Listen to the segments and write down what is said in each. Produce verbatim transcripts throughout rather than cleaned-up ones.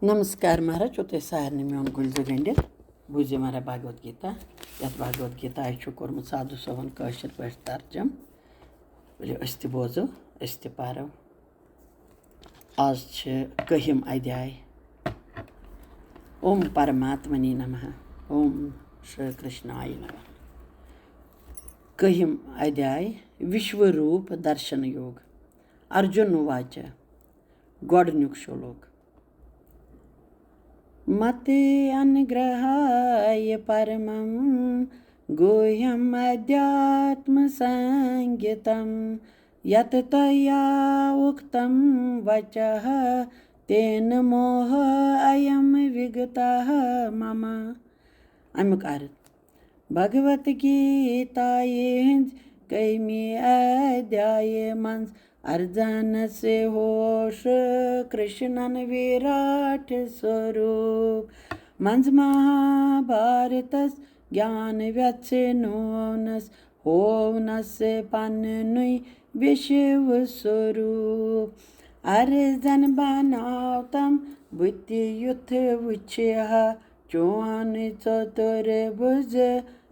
نمسکار مہراج، چھو تۄہہِ سارنٕے میون گُلۍ زٕ گٔنٛڈِتھ۔ بوٗزِو مہراج بھگوت گیتا، یتھ بھگوت گیتا چھُ کوٚرمُت سادھو صٲبن کٲشِر پٲٹھۍ ترجم۔ ؤلِو أسۍ تہِ بوزو، أسۍ تہِ پرو۔ آز چھِ کٔہِم ادھیاے۔ اوم پرماتمنی نمہ، اوم شری کرشناے نمہ۔ کٔہِم ادھیاے، وشو روپ درشن یوگ۔ ارجُن واچ، گۄڈٕنیُک شلوک۔ متے انگرہایہ پرمم گوہیم ادھیاتم سنگیتم، یت تیا اکتم وچہ تین موہ ایم وگتہ مم۔ امیُک ارتھ۔ بھگوت گیتایہِ ہٕنٛز کٔہمہِ ادھیایہِ منٛز ارجُنس ہوو شری کرشنن وراٹھ سوروپ۔ منٛز مہابھارتس گیان ویژھنوونس ہوونس پننُے وشو سوروپ۔ ارجُن بناو تم بہٕ تہِ یُتھ وُچھِ ہا چون چتربھُج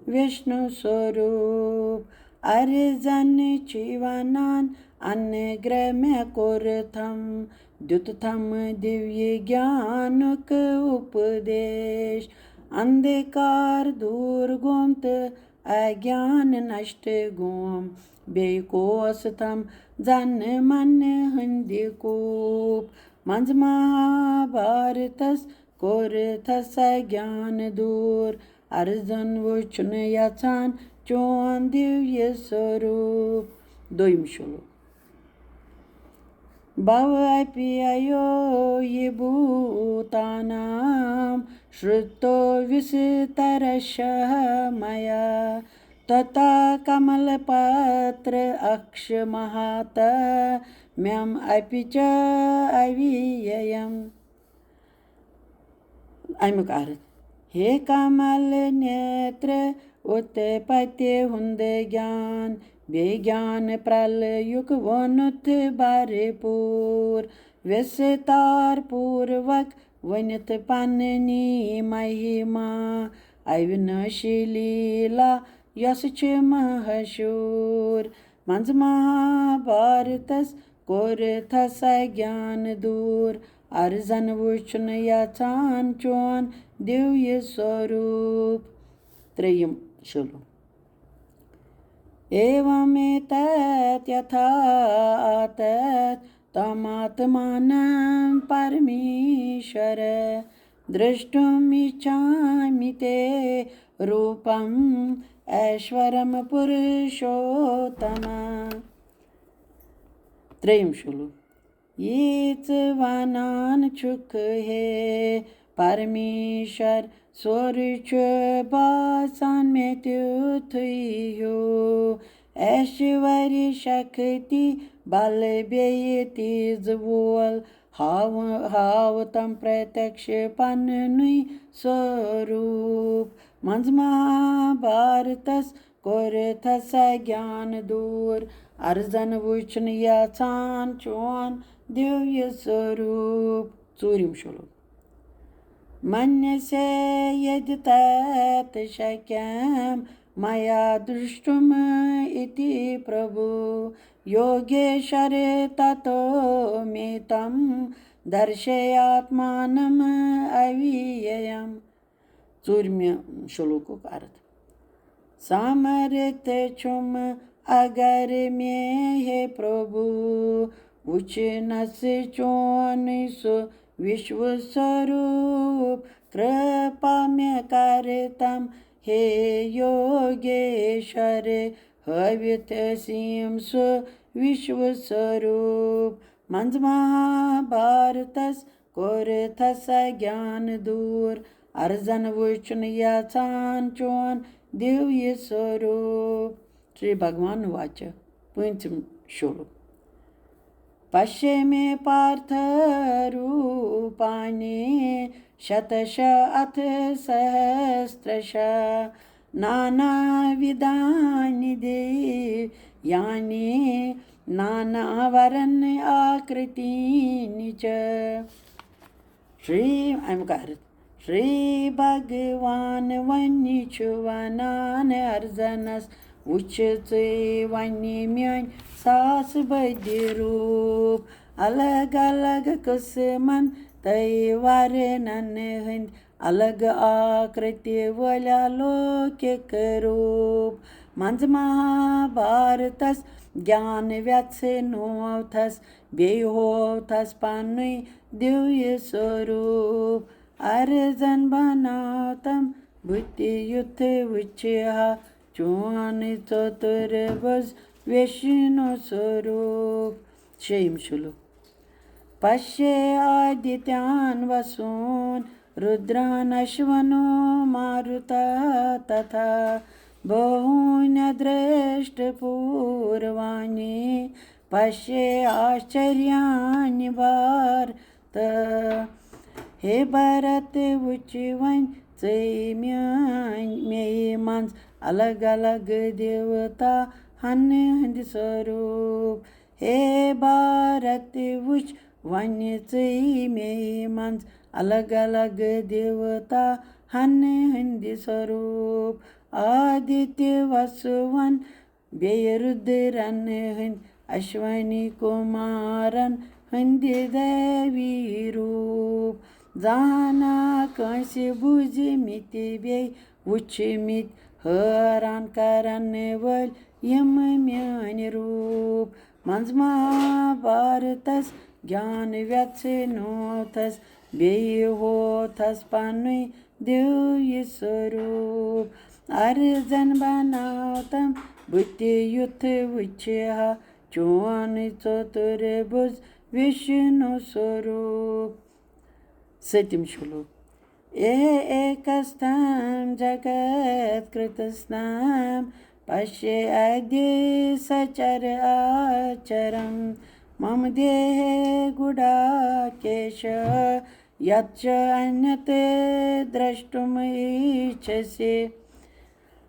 وشنو سوروپ۔ ارجُن چھُے ونان، انگرہ مےٚ کوٚرتھم، دیُتتھم دیویہ گیانُک اپدیش۔ اندھکار دور گوم تہٕ اگیان نشٹ گوم، بیٚیہِ کوستھم زن من ہٕنٛدِ کوپ۔ منٛز مہابھارتس کوٚرتھس اگیان دور، ارجُن وُچھُن یژھان چون دیویہ سوروپ۔ دوٚیِم شلوک۔ بھو اپیو یہ بھوتانام شرتو وسترشہ میا، تتا کمل پتر اکش مہاتمیم اپی چ اوییم۔ امیُک ارتھ۔ ہے کمل نیتر، اتپتی ہُنٛد گیان، بیٚیہِ گیان پرلہُک ووٚنُتھ بھرپوٗر، وستار پوٗروک ؤنِتھ پننی مہما، اوِناشی لیلا یۄس چھِ مشہوٗر۔ منٛز مہابھارتس کوٚرتھس اگیان دور، ارجُن وُچھُن یژھان چون دیویہ سوروپ۔ ترٛیٚیِم شلوک۔ ایوم ایتت یتھا آتت تماتمانم پرمیشور، درشٹم اچھامی تے روپم ایشورم پروشوتم۔ ترٛیٚیِم شلوک۔ یی ژٕ ونان چھُکھ ہے پرمیشور، سورُے چھُ باسان مےٚ تیُتھُے ہیوٗ۔ ایشوری شکتی بل بیٚیہِ تیٖژ وول، ہاو-، ہاو تم پرتکش پننُے سوروٗپ۔ منٛز مہابھارتس کوٚرتھس گیان دوٗر، ارزن وُچھُن یژھان چون دیویہ سوروٗپ۔ ژوٗرِم شلوک۔ منسے یدِ تت شکیم میا درشٹم اتی پربھو، یوگیشور تتو مے تم درشیاتمانم اوییم۔ ژوٗرمہِ شلوکُک ارتھ۔ سامرتھ چھُم اگر مے ہے پربھو، وُچھنس چونُے سُہ وشو سوروٗپ، کرپا مے کر تم ہے یوگیشور، ہٲوِتھ ٲسِم سُہ وشو سوروٗپ۔ منٛز مہابھارتس کوٚرتھس گیان دوٗر، ارزن وُچھُن یژھان چون دیویہ سوروٗپ۔ شری بھگوان واچ۔ پوٗنٛژِم شلوک۔ پشے مے پارتھ روپانی شتشہ اتھ سہسرشہ، نانا ودھانی دیویانی نانا ورن آکرتینی چ۔ شری اَمہِ کارٕ شری بھگوان وۄنۍ چھُ وَنان ارزنس، وٕچھ ژٕے وۄنۍ میٲنۍ ساس بٔدِ روٗپ۔ الگ الگ قٕسمن تہٕ ورنن ہٕنٛدۍ الگ آکرتی وٲلۍ الوکِک روٗپ۔ منٛزٕ مہابھارتس گیان ویژھنوتھس، بیٚیہِ ہوتھس پنُے دیوی سوروٗپ۔ ارزن بناو تم بہٕ تہِ یُتھ وٕچھِ ہا، چون ژوتُر بُز ویشنو سوروٗپ۔ شیٚیِم شلوک۔ پشے آدتیان وسون رُدران اشونو ماروتا تتھا، بہوٗنی درشٹ پوٗروانی پشے آشچریانی بھارت۔ ہے بھارت، وٕچھ وۄنۍ ژٕے میٲنۍ مے منٛز الگ الگ دیوتا ہن ہٕنٛدۍ سوروٗپ۔ ہے بھارت، وٕچھ وۄنۍ ژٕے مے منٛز الگ الگ دیوتا ہن ہٕنٛدۍ سوروٗپ۔ آدتیہ وسوَن بیٚیہِ رُدرَن ہٕنٛدۍ، اشونی کُمارَن ہٕنٛدِ دیوی روٗپ۔ زانہہ نا کٲنٛسہِ بوٗزمٕتۍ بیٚیہِ وُچھمٕتۍ، حٲران کرن وٲلۍ یِم میٲنۍ روٗپ۔ منٛزٕ مہابھارتس گیان ویژھنوتھس، بیٚیہِ ہوتھس پنُے دیوی سوروٗپ۔ ارزن بناو تم بہٕ تہِ یُتھ وٕچھِ ہا، چون ژوتُر بُز ویشنو سوروٗپ۔ سٔتِم شلوک۔ اے ایکستھم جگت کرتستھم، پشے ادی سچر آچرم، مم دیہے گُڈا کیش یت چ انت درشٹم ایچھسی۔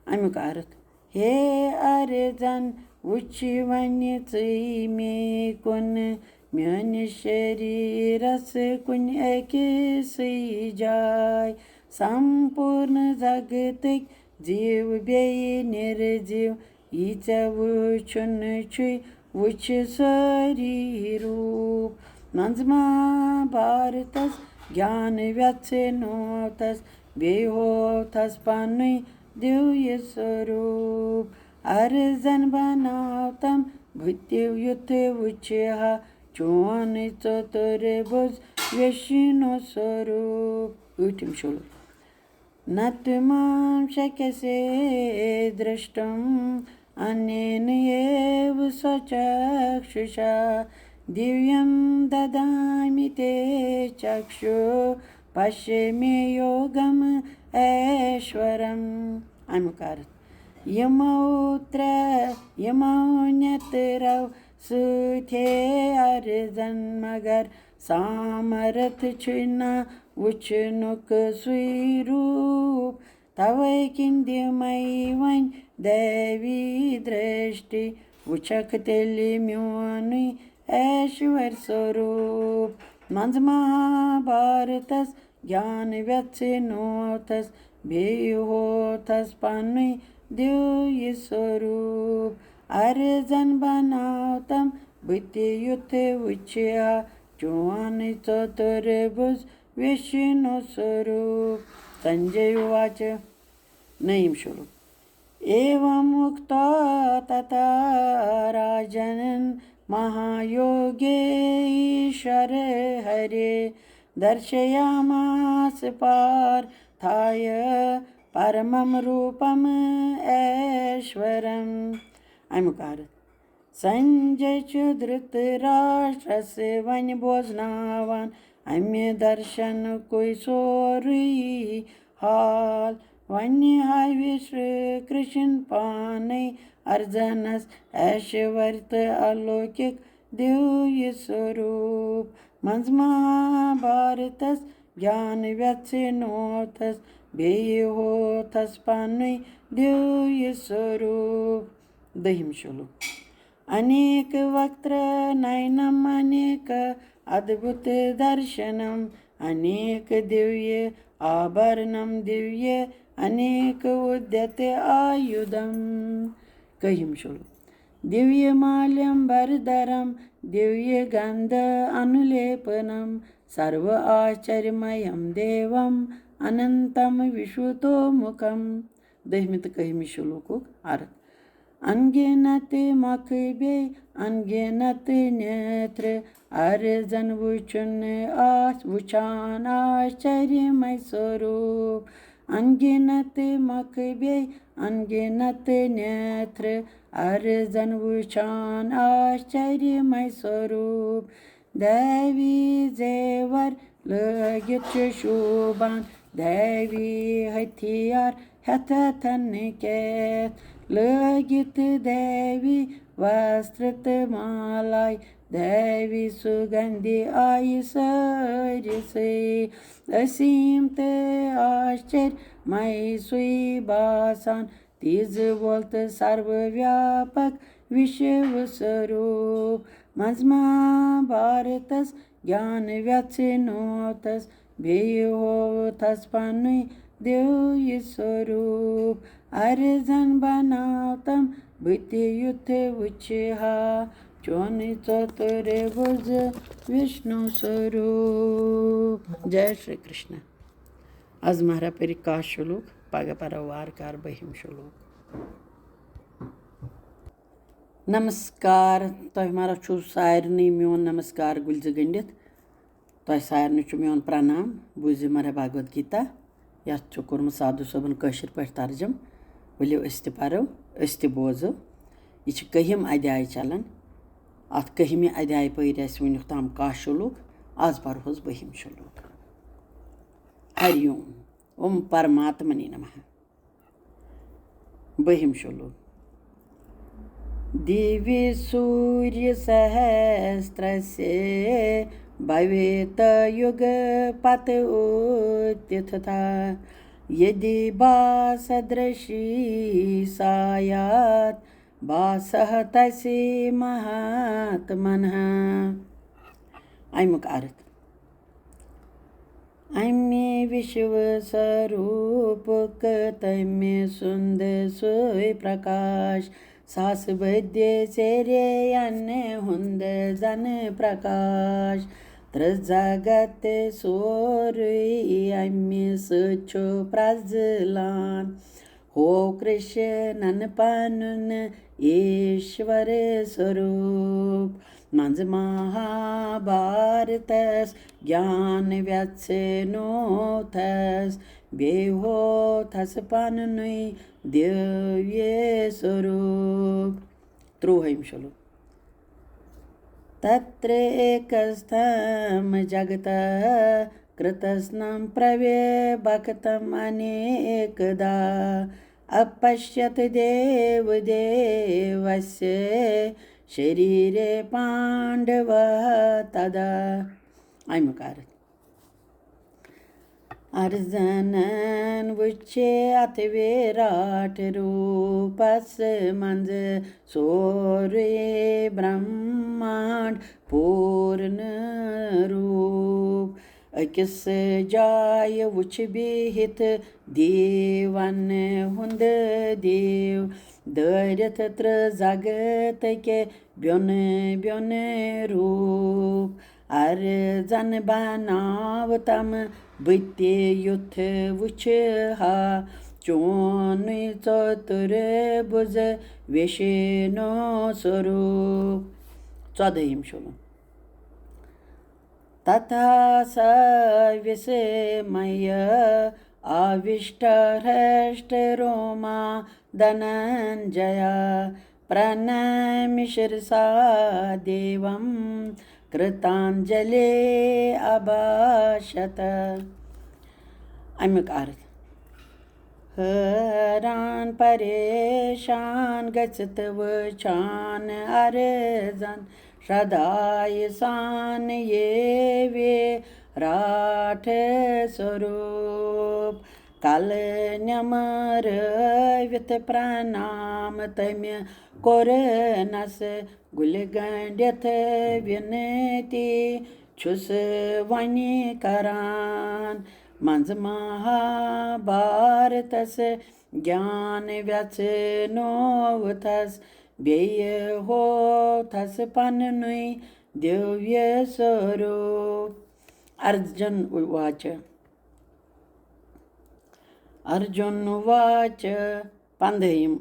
امیُک ارتھ۔ ہے ارزن، وٕچھ وۄنۍ ژٕے مے کُن، میٲنِس شریرس کُنہِ أکِسٕے جاے۔ سمپوٗرن جگتٕکۍ زیٖو بیٚیہِ نِرزیٖو، یہِ ژےٚ وٕچھُن چھُے، وٕچھ سٲری روٗپ۔ منٛزٕ مہابھارتس گیان ویژھنوتھس، بیٚیہِ ہوتھس پنُے دیوی سوروٗپ۔ ارزن بناو تم بہٕ تہِ یُتھ وٕچھِ ہا، چون ژوتُر بُز ویشنو سوروٗپ۔ ٲٹھِم شلوک۔ نہ تمام شکیسے درشٹم انینیو سوچکششا، دیویم ددامی تے چکشو پشے مے یوگم ایشورم۔ امیُک ارتھ۔ یِمو ترٛےٚ، یِمو نیترو سۭتۍ ہے ارزن، مگر سامرتھ چھُے نہ وٕچھنُک سُے روٗپ۔ توے کِنۍ دِمے وۄنۍ دیوی درشٹی، وٕچھکھ تیٚلہِ میونُے ایشور سوروٗپ۔ منٛزٕ مہابھارتس گیان ویژھنوتھس، بیٚیہِ ہوتھس پنُے دیوی سوروٗپ۔ ارزن بناو تم بہٕ تہِ یُتھ وٕچھِ ہا، چون ژوتُر بُز ویشنو سوروٗپ۔ سنجے اُواچ۔ نٔیِم شلوک۔ ایوم اُکتوا تتھا راجن مہایوگیشور ہرے، درشیاماس پارتھایہ پرمم روپم ایشورم۔ امیُک ارتھ۔ سنجے چھُ دھرتراشٹرس وۄنۍ بوزناوان امہِ درشنکُے سورُے حال۔ وۄنۍ ہاوِ شری کرشن پانے ارزنس ایشور تہٕ الوکِک دیوی سوروٗپ۔ منٛزٕ مہابھارتس گیان ویژھنوتھس، بیٚیہِ ہوتھس پنُے دیوی سوروٗپ۔ دٔہِم شلوک۔ انیک وکتر نینم انیک ادبھت درشنم، अनेक दिव्य आभरणम दिव्य अनेक उद्यत आयुधम। कहिम श्लोक। दिव्य माल्यम बरदरम दिव्य गंध अनुलेपनम सर्व आश्चर्यमयम देवम अनंतम विश्वतोमुखम। दहमि तो कहमि श्लोक अर्थ। अनगिनत मख बे अनगिनत नेत्र अर्जन वुचुन आस वुचान आश्चर्यमय स्वरूप। अनगिनत मख बे अनगिनत नेत्र अर्जन वुचान आश्चर्यमय स्वरूप। दैवी जेवर लगित शोभान दैवी हथियार हथन के लगित दैवी वस्त्रत मालाय दैवी सुगंधि आय सारिसै। असीम ते आश्चर्यमय सुई बासान तीज वोल तो सर्वव्यापक विश्व स्वरूप। मंज महाभारतस ज्ञान व्यथनोतस बेय होवथस पनुय दिव्य स्वरूप। अर्जन बनावतम बुद्धि युद्ध उछहा चोन चतुर्भुज विष्णु स्वरूप। जय श्री कृष्ण। از مہرا پٔرِکھ کاہ شلوک، پگاہ پرو وار کار بٔہِم شلوک۔ نمسکار، تۄہہِ مہرا چھُو سارنٕے میون نمسکار گُلزِ گٔنڈِتھ۔ تۄہہِ سارنٕے چھُ میون پرنام۔ بوٗزِو مہرا بھگوت گیتا، یَتھ چھُ کوٚرمُت سادھو صٲبن کٲشِر پٲٹھۍ ترجم۔ ؤلِو أسۍ تہِ پرو، أسۍ تہِ بوزو۔ یہِ چھِ کٔہِم ادھیاے چلان۔ اَتھ کٔہِمہِ ادھیایہِ پٔرۍ اَسہِ وٕنیُک تام کاہ شلوک، از پرہوس بٔہِم شلوک۔ ہری اوم، اوم پرماتمنے نمہ۔ بٔہِم شلوک۔ दिव्य सूर्य सहस्त्र से भवित युग पत उत्थित था। यदि भासदृशी सायात भासः तस्य महात्मनः। اَمیُک अर्थ۔ اَمہِ وِشو سوروٗپُک تٔمہِ سُنٛد سُے پرکاش، ساس بٔدِ ژیرے اَنہِ ہُنٛد زَن پرکاش۔ ترٛزگت سورُے اَمہِ سۭتۍ چھُ پرٛزلان۔ ہو کرشنن پنُن ایشور سوروٗپ۔ منٛزٕ مہابھارتس گیان ویژھنوتھس، بیٚیہِ ہوتھس پنُنُے دیویہ سوروٗپ۔ ترٛوہِم شلوک۔ तत्र एकस्थं जगतः कृत्स्नं प्रव्यभक्तमनेकधा। अपश्यत् देवदेवस्य शरीरे पाण्डवः तदा। اَمیُک अर्थ۔ ارزنن وچھے اتھ وِراٹھ روٗپس منٛز سورُے برہمانڈ پوٗرنہٕ روٗپ۔ أکِس جایہِ وُچھ بِہِتھ دیون ہُنٛد دیو، دٲرِتھ ترٛزگتٕکۍ بیوٚن بیوٚن روٗپ۔ ارزن بناو تم بہٕ تہِ یُتھ وُچھِ ہا، چونُے ژوٚتُر بُز ویشنو سوروٗپ۔ ژۄدٲہِم شلوک۔ तथा स विस्मय आविष्ट हृष्ट रोमा धनञ्जय। प्रणम्य शिरसा देवं कृताञ्जलिः अभाषत। اَمیُک अर्थ۔ حٲران پریشان گٔژھِتھ وٕچھان ارزن شرٛدھایہِ سان یہِ وِراٹھ سوروٗپ۔ کلہٕ نِمرٲوِتھ پرنام تٔمۍ کوٚرنس، گُلہِ گنٛڈِتھ وِنتی چھُس وۄنۍ کران۔ منٛزٕ مہابھارتس گیان ویژھنووتھس، بیٚیہِ ہووتھس پننُے دیویہ سوروٗپ۔ ارجُن واچ۔ ارجُن واچ، پندہِم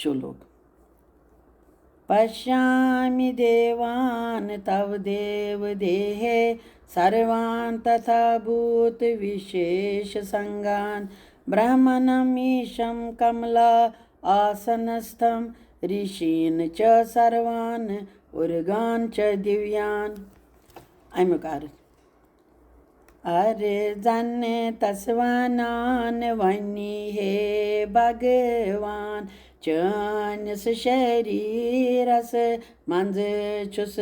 شلوک۔ پشیامی دیوان تَو دیو دیہے سروان تتھا بھوت وشیش سنگان، برہمنم ایشم کملا آسنستھم ریشین چ سروان ارگان چ دیویان۔ امیُک عرض۔ ارجُن تس ونان، وۄنۍ ہے بھگوان، چٲنِس شریٖرس منٛز چھُس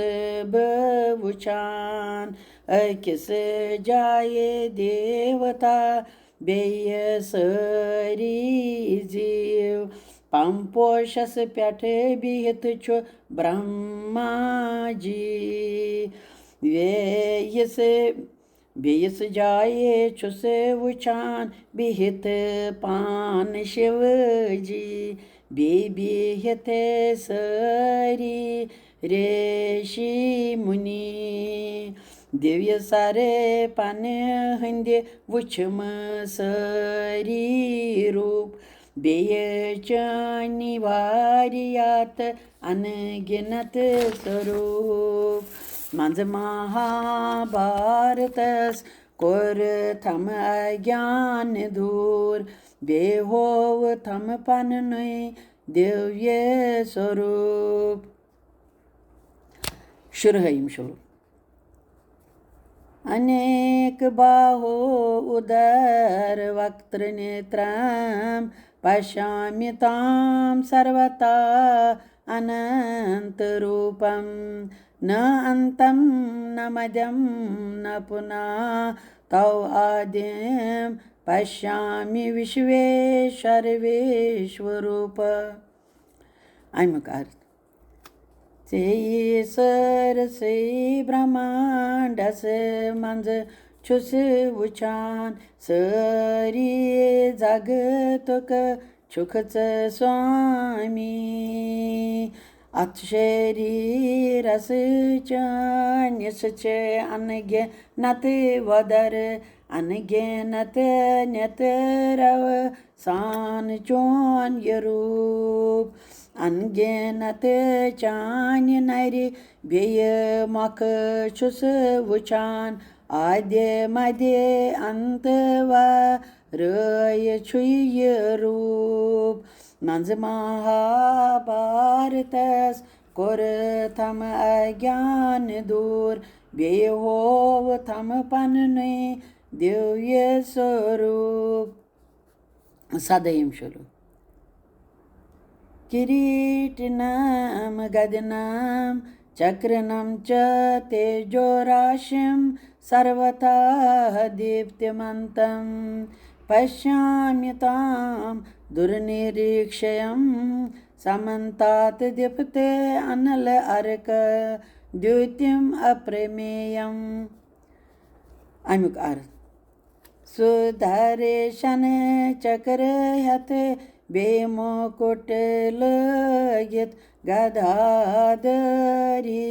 بہٕ وُچھان أکِس جایہِ دیوتا، بیٚیہِ سٲری زیٖو۔ پمپوشس پٮ۪ٹھ بِہِتھ چھُ برہما جی، بیٚیِس بیٚیِس جایہِ چھُس وُچھان بِہِتھ پان شِو جی، بیٚیہِ بِہِتھ سٲری ریشی مُنی۔ دیویہ سر پنہٕ ہٕنٛدِ وُچھمہٕ سٲری روٗپ، بیٚیہِ چٲنی واریاہ تہٕ انگنت سوروٗپ۔ منٛزٕ مہابھارتس کوٚر تھم اگیان دوٗر، بیٚیہِ ہوو تھم پننُے دیویہ سوروٗپ۔ شُرہٲیِم شلوک۔ انیک باہو ادر وکتر نیترم پشامی تام سروتا اننت روپم، نہ انتم نہ مدیم نہ پنا تو آدیم پشامی وشویشور وشوروپ۔ امیُک عرض۔ ژےٚ سٲرسٕے برہمانڈس منٛز چھُس وُچھان، سٲری جگتُک چھُکھ ژٕ سوامی۔ اتھ شریٖرس چٲنِس چھِ انگنت وۄدر، انگنت نیترو سان چون یہِ روٗپ۔ انگنت چانہِ نرِ بیٚیہِ مۄکھٕ چھُس وُچھان، آدِ مدِ انت ورٲے چھُے یہِ روٗپ۔ منٛزٕ مہابھارتس کوٚر تھم اگیان دوٗر، بیٚیہِ ہوو تھم پننُے دیویہ سوروٗپ۔ سدٲیِم شلوک۔ کِریٖٹِنَم گَدِنَم چَکرِنَم چ تیجو راشِم سروتھا دیپتِمَنتَم پشیامی تام دُرنِریٖکشَم سَمَنتات دیپتے انل ارک دیوتِم اپرمیَم۔ اَمیُک عرض۔ سُدھریشن چکر ہیتھ بیٚیہِ مُکُٹ لٲگِتھ، گدھا دٲری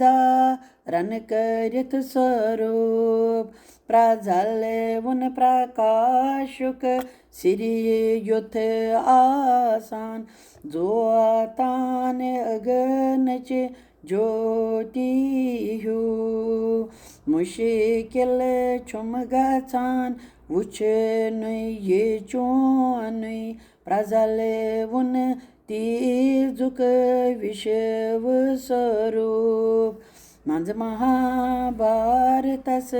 دارن کٔرِتھ سوروٗپ۔ پرٛزل وُن پرٛکاشُک سِری یُتھ آسان، زوتان اگنچ جوتی ہیوٗ۔ مُشکِل چھُم گژھان وُچھنُے یہِ چونُے پرٛزلوُن تیٖژُک وِشوٕ سوروٗپ۔ منٛزٕ مہابھارتس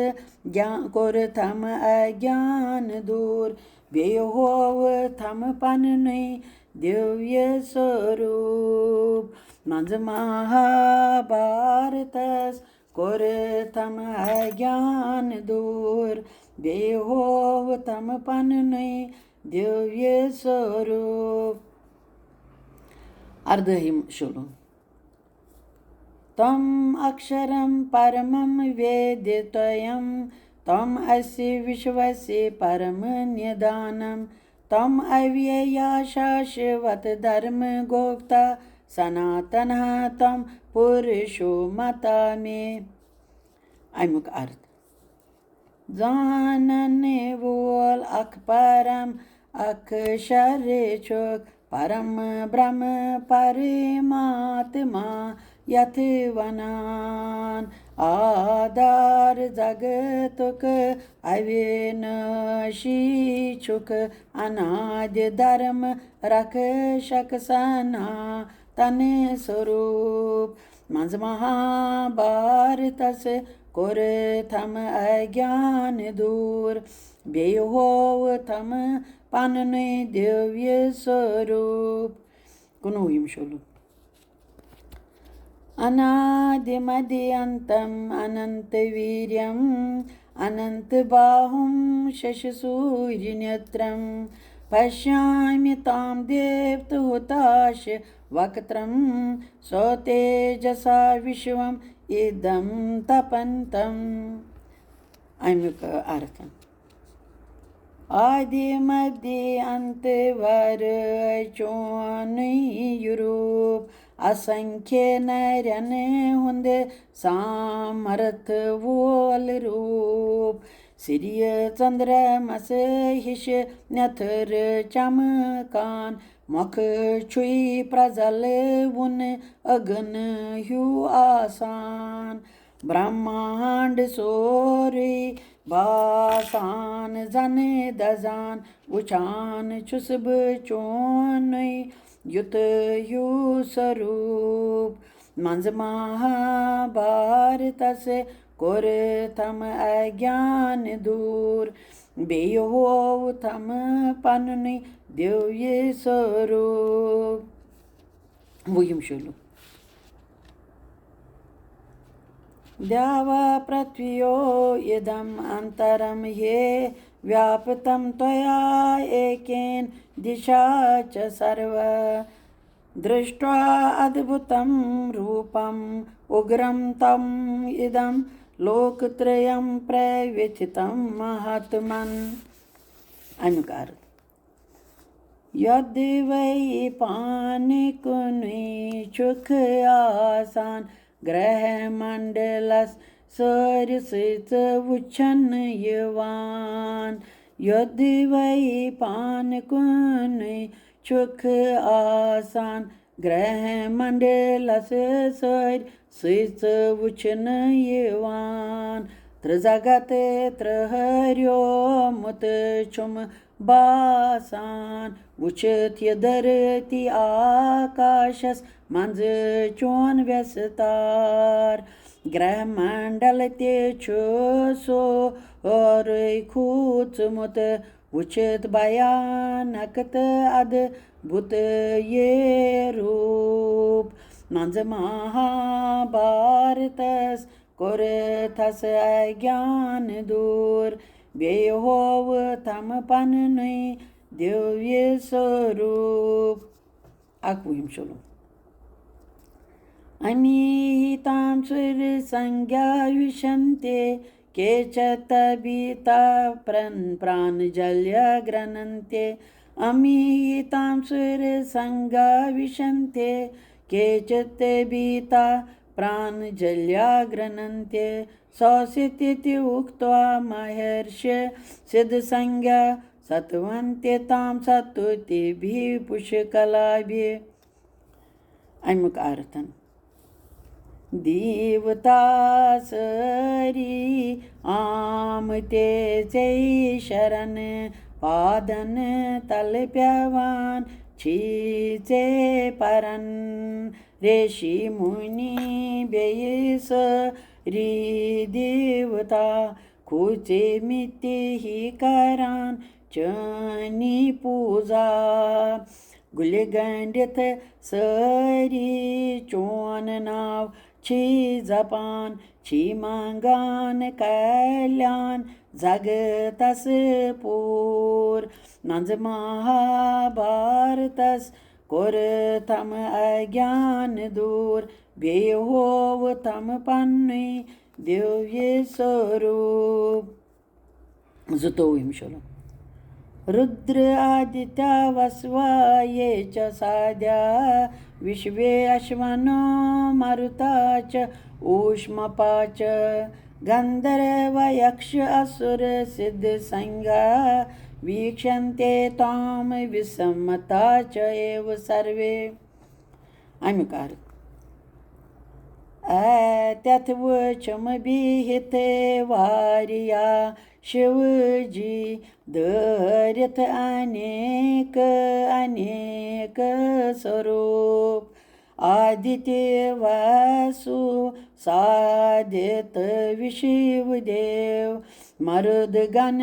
گیا-، کوٚر تھم اگیان دوٗر، بیٚیہِ ہوو تھم پننُے دیویہ سوروٗپ۔ منٛزٕ مہابھارتس کوٚر تھم اگیان دوٗر، بیٚیہِ ہوو تھم پننُے دیویہ سوروٗپ۔ اردٲہِم شلوک۔ तम अक्षरम परमम वेदितोयम, तम अस्य विश्वस्य परम निधानम, तम अव्यया शाश्वत धर्म गोप्ता, सनातनः तम पुरुषो मता मे। اَمیُک عرض۔ زانن وول اکھ پرم اکھ شر چھُکھ، پرم برہم پرماتما یتھ ونان۔ آدار جگتُک اوینٲشی چھُکھ، انادِ دھرم رکشک سناتن سوروپ۔ منٛز مہابھارتس کوٚر تھم اگیان دوٗر، بیٚیہِ ہوو تھم پننُے دیویہ سوروپ۔ کُنوُہِم شولوک۔ انادِ مدِ انتم اننت ویریم، اننت باہم شش سوریہ نیترم، پشیامی تام دیوت ہوتاش وکترم، سو تیجسا وشوم ادم تپنتم۔ اَمیُک ارتھ۔ آدِ مدِ انت ورٲے چونُے یہِ روٗپ، اسنکھے نرین ہُنٛد سامرتھ وول روٗپ۔ سریہ چندرمس ہِش نتھر چمکان، مۄکھٕ چھُے پرزل وُن اگن ہیوٗ آسان۔ برہمانڈ سورُے باسان زن دزان، وُچھان چھُس بہٕ چونُے یُتھ ہیوٗ سوروٗپ۔ منٛز مہابھارتس کوٚر تھم اگیان دوٗر، بیٚیہِ ہوو تھم پننُے دیویہ سوروٗپ۔ وُہِم شولوک۔ دیا پرتھویو ادم انترم ہی، ویاپتم تیا ایکین دشا چ سروا، درشٹوا ادبھتم روپم اگرم تم ادم لوکتریم پروتھتم مہاتمن۔ اَمیُک عرض۔ یوٚدوَے پانہٕ کُنُے چھُکھ آسان، گرٛہ منڈلس سٲرسٕے ژٕ وُچھن یِوان۔ یوٚدوَے پانہٕ کُنُے چھُکھ آسان، گرٛہ منڈلس سٲرسٕے ژٕ وُچھنہٕ یِوان۔ ترٛزگت ترٛہریومُت چھُم باسان، وُچھِتھ یہِ دھرتی آکاشس منٛز چون ویستار۔ گرٛہ منڈل تہِ چھُ سورُے کھوٗژمُت، وُچھِتھ بھیانک تہٕ ادبھُت یہِ روٗپ۔ منٛزٕ مہابھارتس کوٚر تھس اگیان دوٗر، بیٚیہِ ہوو تھم پننُے دیویہ سوروٗپ۔ اَکوُہِم شولوک۔ امی ہی تام سُر سنگیا وشنتے، کیچت بھیتا پرن پران جلیا گرننتے۔ امی ہی تام سُر سنگیا وشنتے، کیچت بھیتا پران جلیا گرننتے۔ سوسیتیتی اُکتوا مہرشی سدھ سنگیا ستونتے تام ستوتیبھی پُشکلابھی۔ اَمیُک ارتھ۔ دیوتا سٲری آمٕتے ژے شرن، پادن تل پیوان چھی ژے پرن۔ ریشی مُنی بیٚیہِ سٲری دیوتا، کھوٗژے مِتہِ ہی کران چٲنی پوٗزا۔ گُلہِ گنٛڈِتھ سٲری چون ناو چھی جپان، چھی منٛگان کلیان جگتس پوٗر۔ منٛزٕ مہابھارتس کوٚر تھم اگیان دوٗر، بیٚیہِ ہوو تھم پننُے دیویہ سوروٗپ۔ زٕتووُہِم شلوک۔ رُدر آدتیا وسوا یہ چ سادیا وشوے اشونو مروتا چ اوشمپا چ گندرو یکش اسر سدھ سنگا ویکشنتے تام وسمتا چ ایو سروے۔ اَمیُک عرض۔ اَتٮ۪تھ وٕچھم بِہِتھ واریاہ شِو جی دٲرِتھ انیک انیک سوروٗپ۔ آدتیہ وسو سادت وشو دیو مرد گن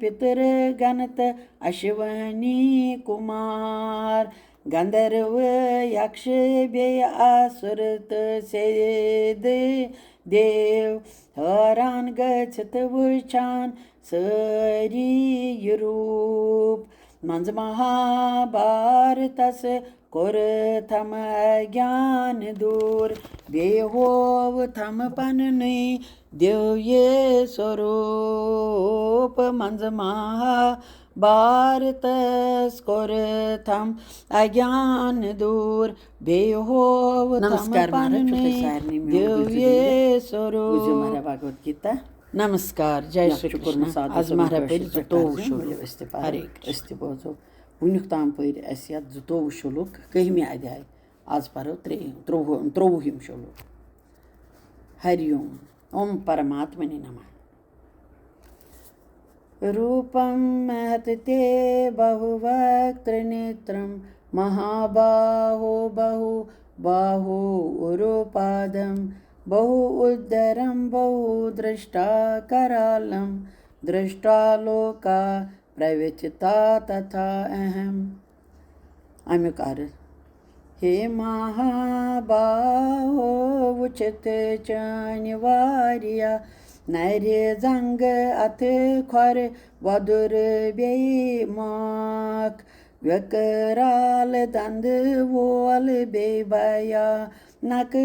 پتر گن تہٕ اشونی کمار۔ گندرو یکش بیٚیہِ اسُر تہٕ سیدٕ دیو حٲران گٔژھِتھ وٕچھان سٲری یہِ روٗپ۔ منٛزٕ مہابھارتس کوٚر تھم اگیان دوٗر، بیٚیہِ ہوو تھم پننُے دیویہ سوروٗپ۔ منٛزٕ مہا بھارتس کوٚر تھم اگیان دوٗر، بیٚیہِ ہوو تھم نمسکار مہراج، چھُو تۄہہِ پننُے سارنٕے میون بُزِ دیویہ دِلہِ۔ بوٗزِو سوروٗپ۔ مہراج بھگوت گیٖتا۔ نمسکار، جے یتھ شری چھُ کوٚرمُت کرشنا۔ سادٕ از صٲبُن مہراج کٲشِر پٔرِو پٲٹھۍ زٕتووُہ ترجمہٕ۔ شلوک۔ ؤلِو أسۍ تہِ پرو۔ ہرے کرشنا۔ أسۍ تہِ بوزو۔ وُنیُک تام پٔرۍ اَسہِ یتھ زٕتووُہ شلوک، کٔہمہِ ادیایہِ۔ از پرو ترٛے-، ترٛوٚوُہ-، ترٛوٚوُہِم شلوک۔ ہری اوم۔ اوم پرماتمنے نمہ۔ रूपं महत्ते बहुवक्त्रनेत्रं महाबाहो बहुबाहूरुपादं बहुउदरं बहुदृष्टाकरालं दृष्ट्वा लोका प्रव्यथिता तथा अहम्۔ اَمیُک عرض۔ ہے مہاباہو، وٕچھِتھ چٲنۍ واریاہ نرِ زنٛگہٕ اَتھٕ کھۄرٕ وۄدُر بیٚیہِ مۄکھ، وِکرال دَنٛدٕ وول بیٚیہِ بھیانک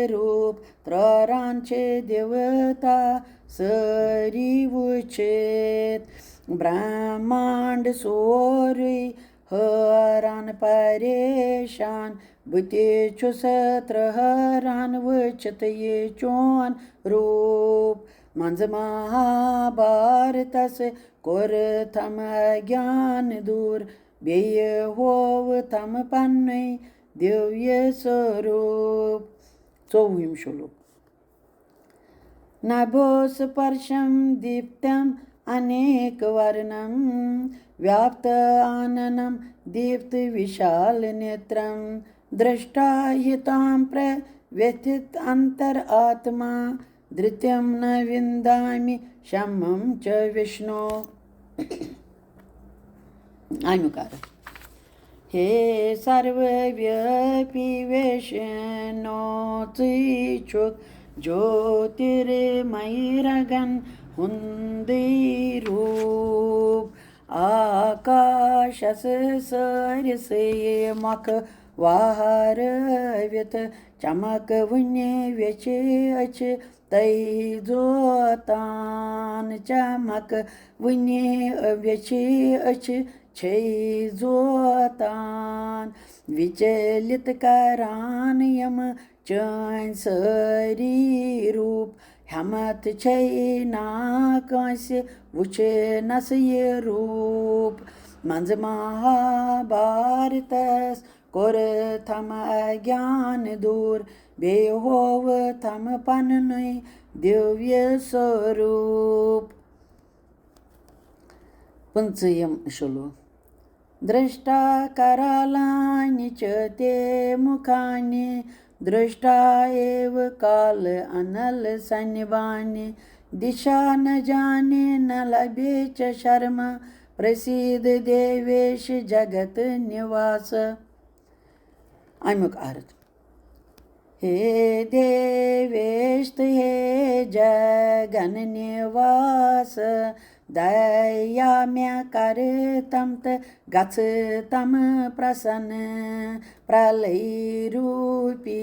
روٗپ، ترٛوران چھِ دیوتا سٲری وٕچھِتھ۔ برٛہمانٛڈ سورُے حٲران پریشان، بہٕ تہِ چھُس ترٛہران وٕچھِتھ یہِ چون روٗپ۔ منٛزٕ مہابھارتس کوٚر تھم اگیان دوٗر، بیٚیہِ ہوو تھم پننُے دیویہ سوروٗپ۔ ژوٚوُہِم شلوک۔ نبھو سپرشم دیپتم انیک ورنم ویاپت آننم دیپت وشال نیترم، درشٹا ہی تام پرویتھت انتر آتما، دھرتیم نہ وندامی شمم چ وشنو۔ اَمیُک عرض۔ ہے سروٕ ویاپی ویشنو، ژٕے چھُکھ جوترمئی رنگن ہُنٛدٕے روٗپ۔ آکاشس سٲرسٕے مۄکھٕ وہرٲوِتھ، چمک وُنہِ ویچھِ أچھ تٔے زوتان، چمک وُنہِ ویچھِ أچھ چھے زوتان۔ وچلت کران یِم چٲنۍ سٲری روٗپ، ہٮ۪متھ چھے نا کٲنٛسہِ وُچھنس یہِ روٗپ۔ منٛزٕ مہابھارتس کوٚر تھم اگیان دوٗر، بیٚیہِ ہوو تھم پننُے دیویہ سوروٗپ۔ پٕنٛژٕہِم شلوک۔ درشٹا کرالانی چ تے مکھانی، درشٹا ایو کال انل سنبانی، دشا نہ جانے نہ لبے چ شرما، پرسیدھ دیویش جگت نواس۔ اَمیُک عرض۔ ہے دیویش تہٕ ہے جگن نواس، دیا مےٚ کر تم تہٕ گژھٕ تم پرسن۔ پرلے روٗپی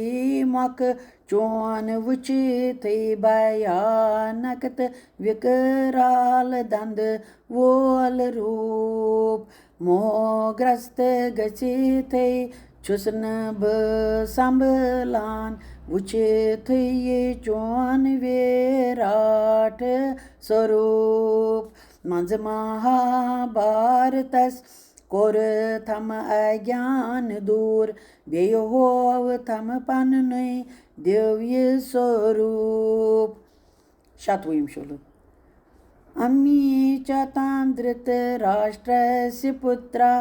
مۄکھٕ چون وٕچھتھٕے بھیانک تہٕ وِکرال دندٕ وول روٗپ۔ موہگرست گٔژھِتھٕے چھُس نہٕ بہٕ سنبھلان، وٕچھتھٕے یہِ چون ویراٹھ سوروٗپ۔ منٛزٕ مہابھارتس کوٚر تھم اگیان دوٗر، بیٚیہِ ہوو تھم پننُے دیویہ سوروٗپ۔ شتوُہِم شولوک۔ امی چ تام دھرتراشٹراسیہ پترا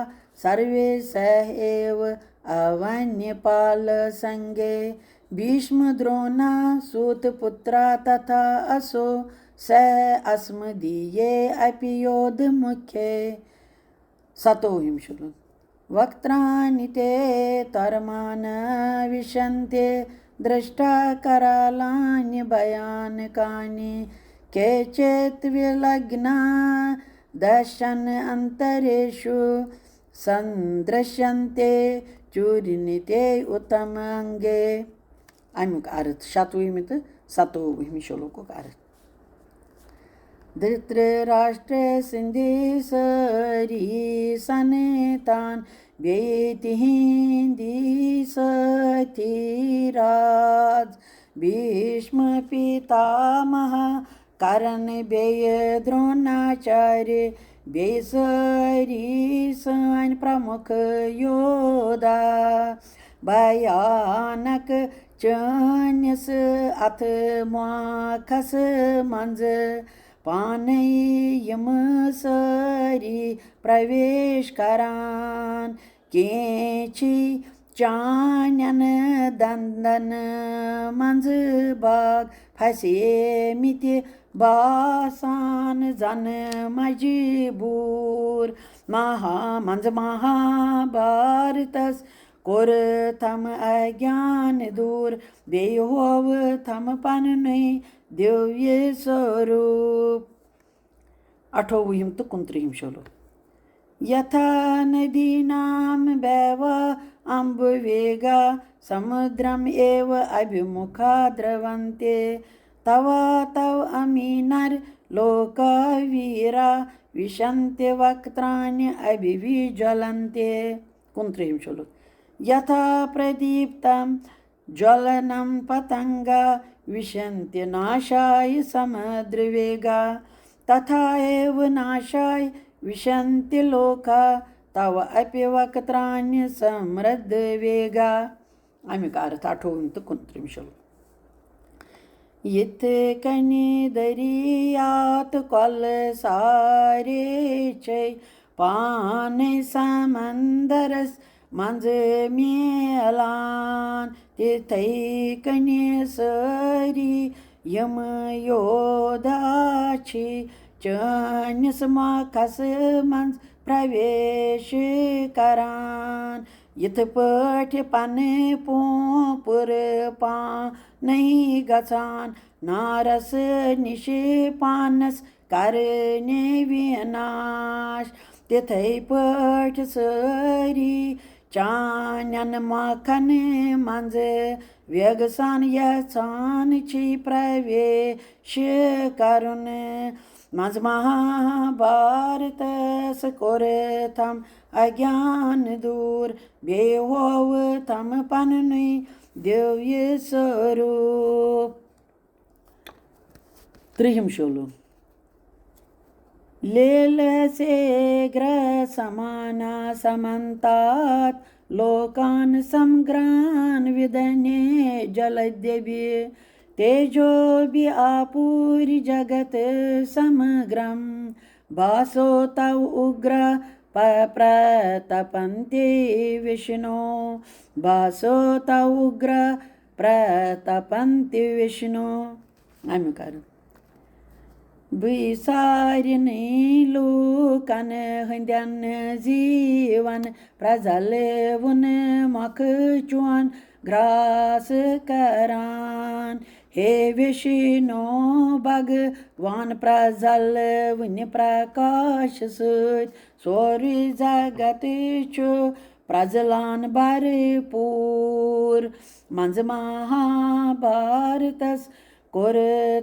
سروے سہ ایو اونیہ پال سنگے، بھیشم درونا سوت پترا تتھا اسو سہ اسمدیے اپی یودھ مکھے۔ ستووُہِم شولوک۔ وکترانی تے ترمانا وشنتی درشٹا کرالانی بھیانکانی، کیچت ولگنا دشن انتریشو سندرشنتی چورنیتے اتم انگے۔ امیُک ارتھ، شتوُہمہِ تہٕ ستووُہمہِ شلوکُک ارتھ۔ دھرتراشٹر سٕنٛدی سٲری سنتان، بیٚیہِ تِہنٛدی سٲتھی راز، بھیشم پیتامہ کرن بیٚیہِ دروناچارِ، بیٚیہِ سٲری سٲنۍ پرمُکھ یودا۔ بھیانک چٲنِس اتھ موقعس منٛز پانے یِم سٲری پرویش کران۔ کینٛہہ چھی چانٮ۪ن دندن منٛز باگ پھسیمٕتۍ باسان زن مجبوٗر۔ مہا منٛز مہابھارتس کوٚر تھم اگیان دوٗر، بیٚیہِ ہوو تھم پننُے دیویہ سوروٗپ۔ اٹھووُہِم تہٕ کُنترٕٛہِم شلوک۔ یتھا ندینام بہوا امبو ویگا، سمدرم ایو ابھیمکھا درونتی، توا توا امی نر لوکا ویرا، وشنتی وکترانی ابھیوی جولنتی۔ کُنترٕٛہِم شلوک۔ یتھا پردیپتم جولنم پتنگا، وشنتی ناشایہ سمدر ویگا، تتھا ایو ناشایہ وشنتی لوکا، توا اپی وکترانی سمدر ویگا۔ امیُک ارتھ اٹھووُہِم تہٕ کُنترٕٛہِم شلوک۔ یِتھ کٔنۍ دٔریاو تہٕ کۄلہٕ سارے چھے پانے سمندرس منٛز میلان، تِتھے کٔنۍ سٲری یِم یودا چھِ چٲنِس موقعس منٛز پرویش کران۔ یِتھ پٲٹھۍ پنہٕ پونٛپُر پانے گژھان نارس نِش پانس کرنہِ وِناش، تِتھے پٲٹھۍ سٲری چانٮ۪ن موقعن منٛز ویگسان یژھان چھی پرویش کرُن۔ منٛز مہابھارتس کوٚر تھم اگیان دوٗر، بیٚیہِ ہوو تھم پننُے دیویہ سوروٗپ۔ ترٛہِم شولوک۔ لیلسیگرسمانا سمنتات لوکان سمگران ودھنے جلدبھی، تیجوبھی آپوری جگت سمگرم، بھاسو تو اگرا پ-، پرتپنتی وشنو، بھاسو تو اگرا پرتپنتی وشنو۔ امیُک ارتھ۔ بہٕ سارنٕے لوٗکن ہٕنٛدٮ۪ن زیٖون پرٛزل وُن مۄکھٕ چون گرٛاس کران، ہے ویشنو بھگوان پرزل وُنہِ پرکاش سۭتۍ، سورُے جگت چھُ پرزلان بھرپوٗر۔ منٛزٕ مہابھارتس کوٚر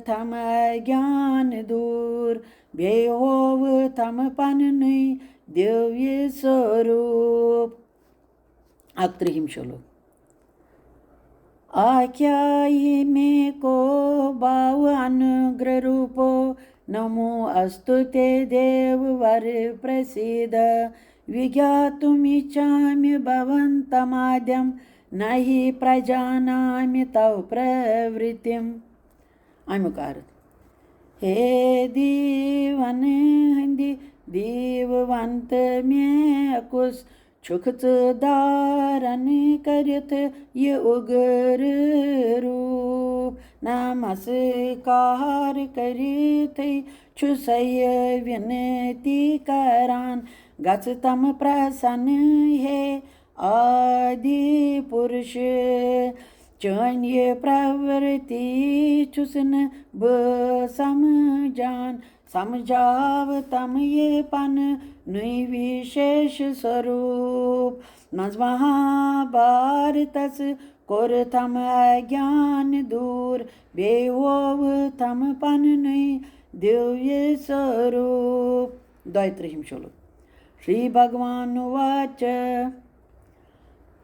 تھم اگیان دوٗر، بیٚیہِ ہوو تھم پننُے دیوی سوروٗپ۔ اکترٕہِم شلوک۔ آکھیایہِ مے کو بھاو انوگرہ روپو، نمو استو تے دیو ور پرسیدھ۔ وگیاتم اچھامی بھونتمادیم، نہ ہی پرجانامی تو پروتیم۔ امیُک عرض۔ ہے دیوَن ہٕنٛدِ دیوَنت مےٚ، کُس چھُکھ ژٕ دارن کٔرِتھ یہِ اُگرٕ روٗپ؟ نمسکار کٔرِتھٕے چھُسَے وِنتی کران، گژھ تم پرسن ہے آدی پُرُش۔ چٲنۍ یہِ پرٛورتی چھُس نہٕ بہٕ سمجھان، سمجھاو تم یہِ پننُے وِشیش سوروٗپ۔ منٛز مہابھارتس کوٚر تم اگیان دوٗر، بیٚیہِ ہوو تم پننُے دیوی سوروٗپ۔ دۄیہِ ترٕٛہِم شلوک۔ شری بھگوان واچ،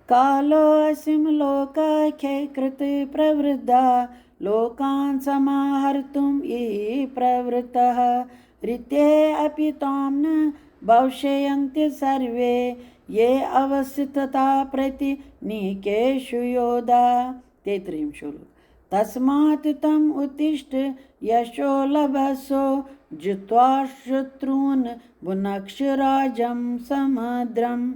کالوسم لوکاکھے کرت پروردا، لوکان سماہرتم ای پرورتہ، رتے اپی تام نہ بھوشینتی سروے، یہ اوستھتا پرتی نیکیشو یودا۔ تیترہم شلوک۔ تسمات تم اتشٹ یشو لبھسو، جتوا شترون بھنکش راجم سمدرم۔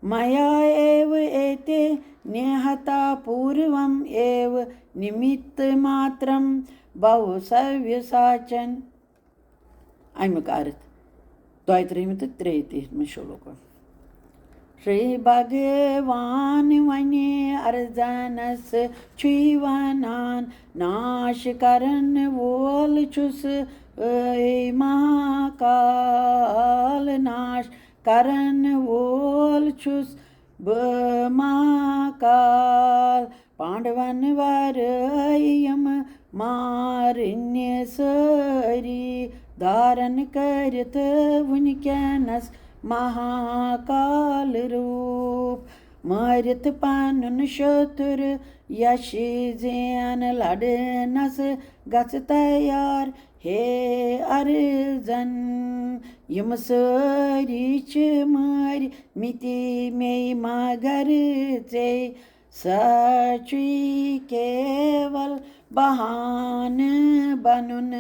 میا ایو ایتے نیہتا پوروم ایو نمت ماترم بھو سویہ ساچن۔ امیُک عرض، دۄیہِ ترٕٛہمہِ تہٕ ترٛیہِ ترٕٛہمہِ شلوکو۔ شری بھگوان ونہِ ارجنس چھُے ونان، ناش کرن وول چھُس اے مہاکال، ناش کرن وول چھُس بہٕ مہاکال۔ پانڈون ورٲے یِم مارنہِ سٲری، دارن کٔرِتھ وُنکیٚنس مہاکال روٗپ۔ مٲرِتھ پنُن شتر یشی زین لڑنس گژھ تیار۔ ہے ارجن، یِم سٲری چھِ مٲرۍ مٕتی مے مگر ژے، سا چھُے کیول بہانہٕ بنُن،